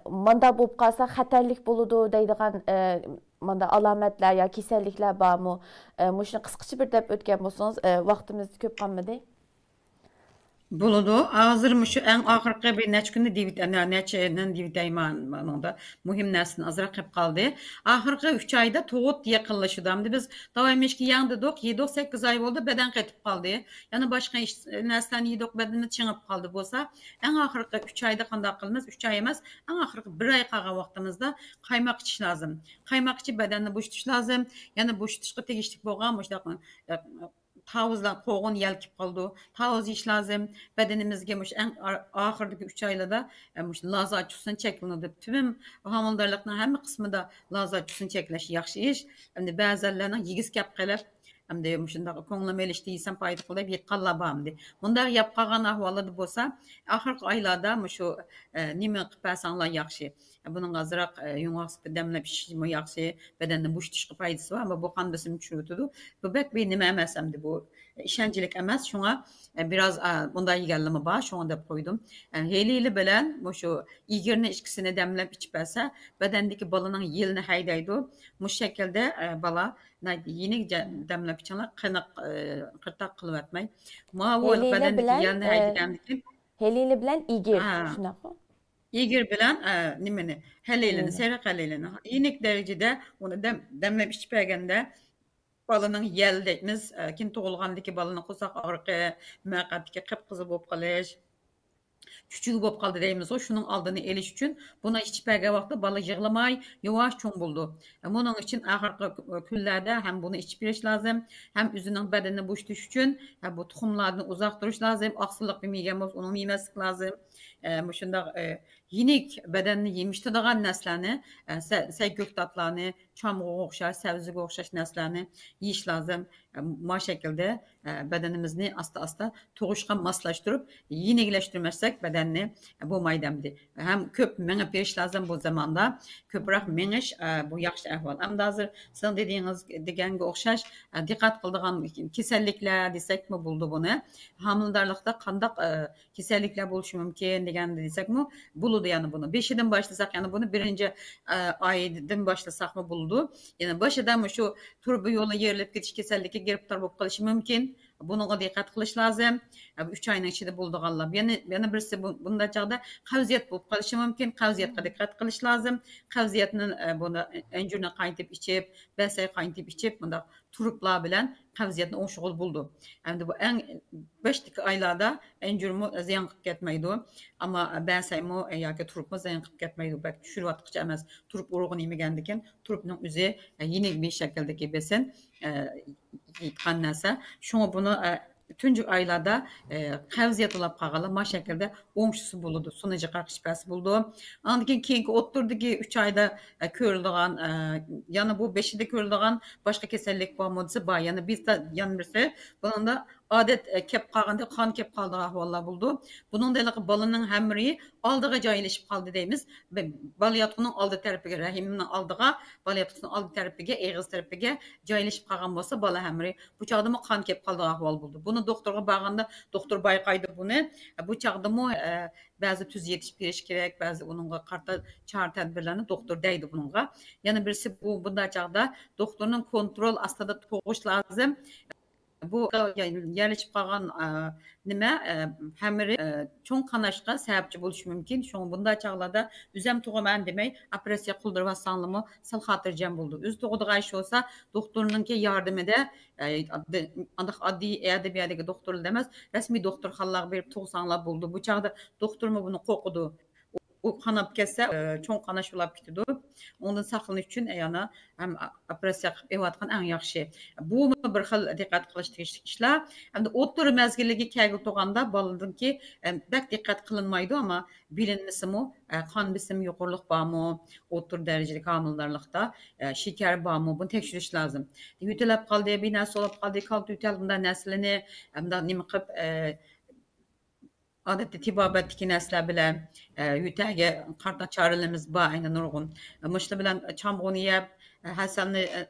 ماندا بولۇپ قالسا خەتەرلىك بولىدۇ دەيدىغان، ئە، ماندا ئالامەتلەر يا كېسەللىكلەر بارمۇ؟ ئە، مۇشۇنى قىسقىچە بىر دەپ ئۆتكەن بولسىڭىز، ئە، ۋاقتىمىز كۆپ قالمىدى. بولىدۇ. ھازىر مۇشۇ ئەڭ ئاخىرقى بىر نەچچە كۈندە دېۋىت-، نە-، نەچچە، نەن دېۋىتەيمان مۇنىڭدا مۇھىم نەرسىدىن ئازراق قېلىپ قالدى. ئاخىرقى ئۈچ ئايدا تۇغۇت يېقىنلىشىدۇ. ئەمدى بىز داۋا يېمىشكە يەڭ دېدۇق، يېدۇق، سەككىز ئاي بولدى، بەدەن قېتىپ قالدى. يەنە باشقا ئىش، نەرسىلەرنى يېدۇق، بەدىنىمىز چىڭىپ قالدى بولسا، ئەڭ ئاخىرقى ئۈچ ئايدا قانداق قىلىمىز؟ ئۈچ ئاي ئەمەس، ئەڭ ئاخىرقى بىر ئاي قالغان ۋاقتىمىزدا قايماق ئىچىش لازىم. قايماق ئىچىپ بەدەننى بوشىتىش لازىم. يەنە بوشىتىشقا تېگىشلىك بولغان مۇشۇنداق، ئە، تاۋۇزلار قوغۇن يەلكىپ قالىدۇ. تاۋۇز يېيىش لازىم. بەدىنىمىزگە مۇشۇ ئەڭ ئا-، ئاخىرىدىكى ئۈچ ئايلاردا، ئە، مۇشۇ لازا چۇسىنى چەكلىنىدۇ. تۈمەن ھامىلىدارلىقنىڭ ھەممە قىسمىدا لازا چۇسىنى چەكلەش ياخشى ئىش. ئەمدى بەزەنلەرنىڭ يېگۈسى كەپ قېلىپ، ئەمدى مۇشۇنداق كۆڭلۈم ئېلىشتى يېسەم پايدا قىلىدۇ دەپ يەتقانلار بار ئەمدى. مۇنداق يەپ قالغان ئەھۋالدا بولسا، ئاخىرقى ئايلاردا مۇشۇ، ئە، نېمە قىلىپ بەرسەڭلار ياخشى. بۇنىڭغا ئازراق، ئە، يۇڭغاق سۈپى دەملەپ ئىچىشمۇ ياخشى، بەدەننى بوشىتىشقا پايدىسى بار، ئەمما بۇ قان بېسىمنى چۈشۈرۈۋېتىدۇ. بۇ بەك بىر نېمە ئەمەس ئەمدى بۇ، ئىشەنچلىك ئەمەس. شۇڭا، ئە، بىراز، ئە، مۇنداق يېگەنلىرىمۇ بار، شۇڭا دەپ قويدۇم. ئە، ھېلىلى بىلەن مۇشۇ ئىگىرنى ئىككىسىنى دەملەپ ئىچىپ بەرسە، بەدەندىكى بالىنىڭ يېلىنى ھەيدەيدۇ. مۇشۇ شەكىلدە، ئە، بالا ناھايىتى يېنىك جە-، دەملەپ ئىچىڭلار، قېنىق، ئە، قىرتاق قىلىۋەتمەي. ماۋۇ ھېلىلى بەدەندىكى بىلەن، يەلنى ئە، ھەيدىگەندىكىن ھېلىلى بىلەن ئىگىر، ھە. شۇنداقمۇ؟ ئىگىر بىلەن، ئە، نېمىنى، ھەلىلىنى، ھەلىلى. سېرىق ھەلىلىنى يېنىك دەرىجىدە ئۇنى دەم-، دەملەپ ئىچىپ بەرگەندە، بالىنىڭ يەل دەيمىز، ئە، كېيىن تۇغۇلغاندىكى بالىنىڭ قورساق ئاغرىقى، مەقئەتتىكى قىپقىزىل بولۇپ قېلىش، چۈچۈكى بولۇپ قالدى دەيمىزغۇ، شۇنىڭ ئالدىنى ئېلىش ئۈچۈن بۇنى ئىچىپ بەرگەن ۋاقىتتا بالا يىغلىماي، ياۋاش چوڭ بولىدۇ. ئە، بۇنىڭ ئۈچۈن ئاخىرقى كۈنلەردە ھەم بۇنى ئىچىپ بېرىش لازىم، ھەم ئۆزىنىڭ بەدىنىنى بوشىتىش ئۈچۈن، ئە، بۇ تۇخۇملاردىن ئۇزاق تۇرۇش لازىم. ئاقسىللىق يېمىگەن بولسا، ئۇنىمۇ يېمەسلىك لازىم. ئە، مۇشۇنداق، ئە، يېنىك بەدەننى يېمىشتىدىغان نەرسىلەرنى، ئە، سە-، سەي كۆكتاتلارنى، چامغىغا ئوخشاش، سەۋزىگە ئوخشاش نەرسىلەرنى يېيىش لازىم. ئە، ما شەكىلدە، ئە، بەدىنىمىزنى ئاستا-ئاستا تۇغۇشقا ماسلاشتۇرۇپ، يېنىكلەشتۈرمەسلەك بەدەننى، ئە، بولمايدۇ ئەمدى. ھەم كۆپ مېڭىپ بېرىش لازىم بۇ زاماندا. كۆپرەك مېڭىش، ئە، بۇ ياخشى ئەھۋال. ئەمدى ھازىر سىزنىڭ دېگىنىڭىز، دېگەنگە ئوخشاش، ئە، دىققەت قىلىدىغان كېسەللىكلەر دېسەكمۇ بولىدۇ بۇنى. ھامىلىدارلىقتا قانداق، ئە، كېسەللىكلەر بولۇشى مۇمكىن دېگەندە دېسەكمۇ بولىدۇ. يەنى بۇنى بېشىدىن باشلىساق، يەنى بۇنى بىرىنچى، ئە، ئايدىن باشلىساقمۇ بولىدۇ. يەنى باشىدا مۇشۇ تۇرۇبا يولى يېرىلىپ كېتىش كېسەللىكى گىرىپتار بولۇپ قېلىشى مۇمكىن. بۇنىڭغا دىققەت قىلىش لازىم. ئە، بۇ ئۈچ ئاينىڭ ئىچىدە بولىدىغانلار. يەنە، يەنە بىرسى بۇ، بۇنداق چاغدا قەۋزىيەت بولۇپ قېلىشى مۇمكىن. قەۋزىيەتكە دىققەت قىلىش لازىم. قەۋزىيەتنى، ئە، بۇنى ئەنجۈرنى قاينىتىپ ئىچىپ، بەسەي قاينىتىپ ئىچىپ، بۇنداق تۇرۇپلار بىلەن قەۋزىيەتنى ئوڭشىغىلى بولىدۇ. ئەمدى بۇ ئەڭ باشتىكى ئايلاردا ئەنجۈرمۇ زىيان قىلىپ كەتمەيدۇ. ئەمما بەسەيمۇ ياكى تۇرۇپمۇ زىيان قىلىپ كەتمەيدۇ. بەك چۈشۈرۈۋاتقۇچە ئەمەس. تۇرۇپ ئۇرۇغىنى يېمىگەندىكىن، تۇرۇپنىڭ ئۆزى يېنىك بىر شەكىلدىكى بېسىم، يېيىدىغان نەرسە. شۇڭا بۇنى، تۇنجى ئايلاردا، قەۋزىيەت بولاپ قالغانلار ما شەكىلدە ئوڭشىسا بولىدۇ. سۇنى جىقراق ئىچىپ بەرسە بولىدۇ. ئاندىن كېيىن كېيىنكى ئوتتۇرىدىكى ئۈچ ئايدا، ئە، كۆرۈلىدىغان، ئە، يەنە بۇ بېشىدا كۆرۈلىدىغان باشقا كېسەللىك بارمۇ دېسە، بار. يەنە بىر، يەنە بىرسى، بۇنىڭدا ئادەت، ئە، كەپ قالغاندا قان كەپ قالىدىغان ئەھۋاللار بولىدۇ. بۇنىڭدا ھېلىقى بالىنىڭ ھەمرىيى ئالدىغا جايلىشىپ قالدى دەيمىز. بالا ياتقۇنىڭ ئالدى تەرىپىگە، رەھىمنىڭ ئالدىغا، بالا ياتقۇسىنىڭ ئالدى تەرىپىگە، ئېغىز تەرىپىگە جايلىشىپ قالغان بولسا، بالا ھەمرىيى، بۇ چاغدىمۇ قان كەپ قالىدىغان ئەھۋال بولىدۇ. بۇنى دوختۇرغا بارغاندا دوختۇر بايقايدۇ بۇنى. بۇ چاغدىمۇ، ئە، بەزى تۈز يېتىش بېرىش كېرەك، بەزى ئۇنىڭغا قارىتا چارە-تەدبىرلەرنى دوختۇر دەيدۇ بۇنىڭغا. يەنە بىرسى، بۇ، بۇنداق چاغدا دوختۇرنىڭ كونترول ئاستىدا تۇغۇش لازىم. بۇ يەرلىشىپ قالغان، ئا، نېمە، ئە، ھەمرى، ئە، چوڭ قاناشقا سەۋەبچى بولۇشى مۇمكىن. شۇڭا بۇنداق چاغلاردا ئۆزۈم تۇغىمەن دېمەي، ئوپېراتسىيە قىلدۇرۇۋالساڭلارمۇ سەل خاتىرجەم بولىدۇ. ئۆزى تۇغىدىغان ئىش بولسا، دوختۇرنىڭكى ياردىمىدە، ئە، ئاددىي، ئانداق ئاددىي ئەدەبىياتتىكى دوختۇرلار ئەمەس، رەسمىي دوختۇرخانىلارغا بېرىپ تۇغساڭلار بولىدۇ. بۇ چاغدا دوختۇرمۇ بۇنى قورقىدۇ. ئۇ قاناپ كەتسە، ئە، چوڭ قاناش بولاپ كېتىدۇ. ئۇنىڭدىن ساقلىنىش ئۈچۈن، ئە، يەنە ھەم ئوپېراتسىيە قىلىپ ئېلىۋاتقان ئەڭ ياخشى. بۇمۇ بىر خىل دىققەت قىلىش تېگىشلىك ئىشلار. ئەمدى ئوتتۇرا مەزگىلگە كەلگىلى تۇرغاندا بالىدىنكى، ئە، بەك دىققەت قىلىنمايدۇ، ئەمما بىلىنمىسىمۇ، ئە، قان بېسىمى يۇقىرىلىق بارمۇ، ئوتتۇرا دەرىجىلىك ھامىلىدارلىقتا، ئە، شېكەر بارمۇ، بۇنى تەكشۈرۈش لازىم. يۆتەلەپ قالدى، بىر نەرسە بولۇپ قالدى، كالتە يۆتەل، بۇنداق نەرسىلەرنى، ئە، بۇنداق نېمە قىلىپ، ئە، ئادەتتە تېبابەتتىكى نەرسىلەر بىلەن، ئە، يۆتەلگە قارىتا چارىلىرىمىز بار، ئەنە نۇرغۇن. مۇشۇلار بىلەن چامغۇنى يەپ، ئە، ھەسەلنى، ئە،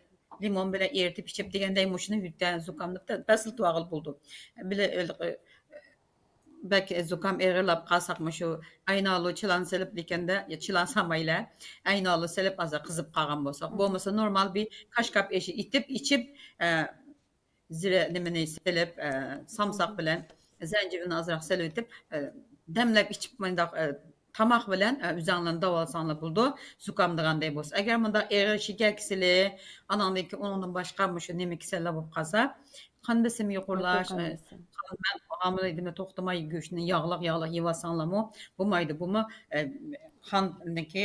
لىمون بىلەن ئېرىتىپ ئىچىپ دېگەندەك مۇشۇنى يۆتەل، زۇكامنى پەسىلتىۋالغىلى بولىدۇ. بىلە، ئە، بەك زۇكام ئېغىرلاپ قالساق مۇشۇ ئەينالۇ چىلان سېلىپ دېگەندە، يا چىلان سالمايلى، ئەينالۇ سېلىپ ئازراق قىزىپ قالغان بولساق، بولمىسا نورمال بىر كاشكاپ ئېشى ئېتىپ ئىچىپ، ئە، زىرە نېمىنى سېلىپ، ئە، سامساق بىلەن زەنجىۋىلنى ئازراق سېلىۋېتىپ، ئە، دەملەپ ئىچىپ، مۇنداق، ئە، تاماق بىلەن، ئە، ئۆزەڭلارنى داۋالىساڭلار بولىدۇ، زۇكام دېگەندەك بولسا. ئەگەر مۇنداق ئېغىر شېكەر كېسىلى، ئاناندىن كېيىن ئۇنىڭدىن باشقا مۇشۇ نېمە كېسەللەر بولۇپ قالسا، قان بېسىمى يۇقىرىلاش، قان ئە، بېسىمى. قان، مەن ھامىلە ئىدىمە توختىماي گۆشنى ياغلىق، ياغلىق يېۋالساڭلارمۇ بولمايدۇ. بۇمۇ، ئە، قاندىكى،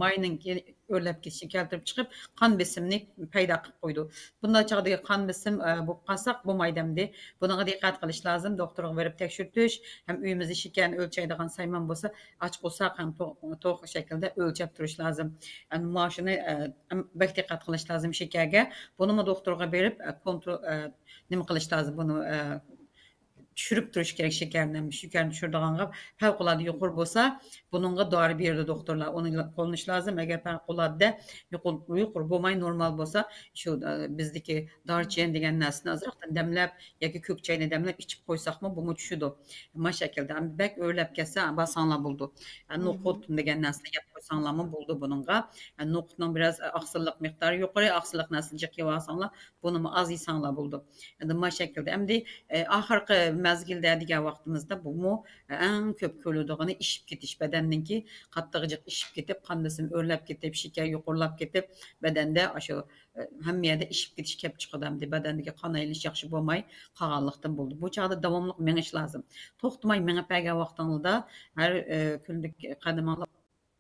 ماينىڭكى ئۆرلەپ كېتىشىگە كەلتۈرۈپ چىقىپ، قان بېسىمنى پەيدا قىلىپ قويىدۇ. بۇنداق چاغدىكى قان بېسىم، ئە، بولۇپ قالساق بولمايدۇ ئەمدى. بۇنىڭغا دىققەت قىلىش لازىم، دوختۇرغا بېرىپ تەكشۈرتۈش، ھەم ئۆيىمىزدە شېكەرنى ئۆلچەيدىغان سايمان بولسا، ئاچ قورساق ھەم توق، توق شەكىلدە ئۆلچەپ تۇرۇش لازىم. ئەمدى مانا شۇنى، ئە، بەك دىققەت قىلىش لازىم شېكەرگە. بۇنىمۇ دوختۇرغا بېرىپ، ئە، كونترول، ئە، نېمە قىلىش لازىم، بۇنى، ئە، چۈشۈرۈپ تۇرۇش كېرەك شېكەرنى. شېكەرنى چۈشۈرىدىغان گەپ، پەۋقۇلئاددە يۇقىرى بولسا، بۇنىڭغا دورا بېرىدۇ دوختۇرلار. ئۇنى قوللىنىش لازىم. ئەگەر پەۋقۇلئاددە يۇقىرى، يۇقىرى بولماي، نورمال بولسا، شۇ، ئە، بىزدىكى دارچىن دېگەن نەرسىنى ئازراقتىن دەملەپ ياكى كۆك چاينى دەملەپ ئىچىپ قويساقمۇ، بۇمۇ چۈشىدۇ. ما شەكىلدە. بەك ئۆرلەپ كەتسە، بارساڭلار بولىدۇ. ئە، نوقۇت دېگەن نەرسىنى يەپ قويساڭلارمۇ بولىدۇ بۇنىڭغا. ئە، نوقۇتنىڭ بىراز، ئە، ئاقسىللىق مىقدارى يۇقىرى، ئاقسىللىق نەرسىنى جىق يەۋالساڭلار، بۇنىمۇ ئاز يېسەڭلار بولىدۇ. ئەمدى ما شەكىلدە. ئەمدى، ئە، ئاخىرقى مەزگىلدە دېگەن ۋاقتىمىزدا بۇمۇ ئەڭ كۆپ كۆرۈلىدىغىنى ئىششىپ كېتىش، بەدەننىڭكى قاتتىق جىق ئىششىپ كېتىپ، قان بېسىمى ئۆرلەپ كېتىپ، شېكەر يۇقىرىلاپ كېتىپ، بەدەندە ئاشۇ، ئە، ھەممە يەردە ئىششىپ كېتىش كېلىپ چىقىدۇ. ئەمدى بەدەندىكى قان ئايلىنىش ياخشى بولماي قالغانلىقتىن بولىدۇ. بۇ چاغدا داۋاملىق مېڭىش لازىم. توختىماي مېڭىپ بەرگەن ۋاقتىڭلاردا ھەر، ئە، كۈنلۈك قەدىمىڭلار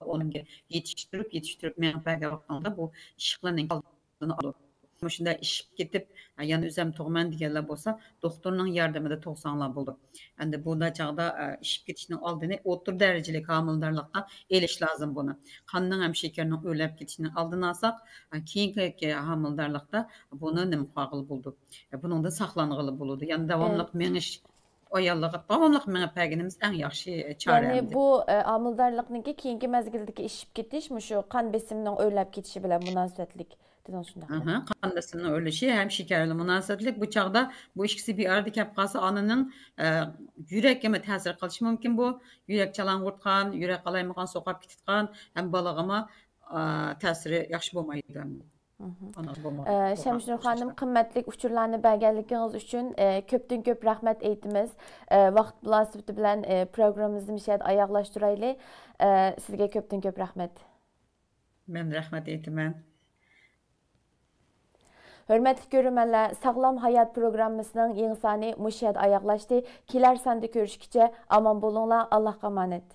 ئۇنىڭغا يېتىشتۈرۈپ، يېتىشتۈرۈپ مېڭىپ بەرگەن ۋاقتىڭلاردا بۇ ئىششىقلارنىڭ ئالدىنى ئالىدۇ. مۇشۇنداق ئىششىپ كېتىپ، يەنە ئۆزۈم تۇغىمەن دېگەنلەر بولسا، دوختۇرنىڭ ياردىمىدە تۇغساڭلار بولىدۇ. ئەمدى بۇنداق چاغدا، ئە، ئىششىپ كېتىشنىڭ ئالدىنى ئوتتۇرا دەرىجىلىك ھامىلىدارلىقتا ئېلىش لازىم بۇنى. قاننىڭ ھەم شېكىرنىڭ ئۆرلەپ كېتىشىنىڭ ئالدىنى ئالساق، ئە، كېيىنكى ھامىلىدارلىقتا بۇنى نېمە قىلغىلى بولىدۇ؟ ئە، بۇنىڭدىن ساقلانغىلى بولىدۇ. يەنى ئە، داۋاملىق مېڭىش ئاياللارغا داۋاملىق مېڭىپ بەرگىنىمىز ئەڭ ياخشى چارە يەنى ئەمدى. بۇ، ئە، ھامىلىدارلىقنىڭكى كېيىنكى مەزگىلدىكى ئىششىپ كېتىش مۇشۇ قان بېسىمىنىڭ ئۆرلەپ كېتىشى بىلەن مۇناسىۋەتلىك دېدىڭىز، شۇنداقمۇ؟ ئەھە، قان بېسىمىنىڭ ئۆرلىشى ھەم شېكەر بىلەن مۇناسىۋەتلىك. بۇ چاغدا بۇ ئىككىسى بىر ئارىدا كەپ قالسا، ئانىنىڭ، ئە، يۈرەككىمۇ تەسىر قىلىشى مۇمكىن بۇ. يۈرەك چالاڭغۇرتقان، يۈرەك قالايمىقان سوقۇپ كېتىدىغان ھەم بالىغىمۇ، ئە، تەسىرى ياخشى بولمايدۇ. مھم. ئانىغا بولمايدۇ. ئە، شەمشىنۇر خانىم، قىممەتلىك ئۇچۇرلارنى بەرگەنلىكىڭىز ئۈچۈن، ئە، كۆپتىن كۆپ رەھمەت ئېيتىمىز. ئە، ۋاقىت مۇناسىۋىتى بىلەن، ئە، پروگراممىمىزنى مۇشۇ يەردە ئاياغلاشتۇرايلى. ئە، سىزگە كۆپتىن كۆپ رەھمەت. مەن رەھمەت ئېيتىمەن. ھۆرمەتلىك كۆرۈرمەنلەر، ساغلام ھايات پروگراممىسىنىڭ يېڭى سانى مۇشۇ يەردە ئاياغلاشتى. كېلەر ساندا كۆرۈشكىچە ئامان بولۇڭلار، ئاللاھقا ئامانەت.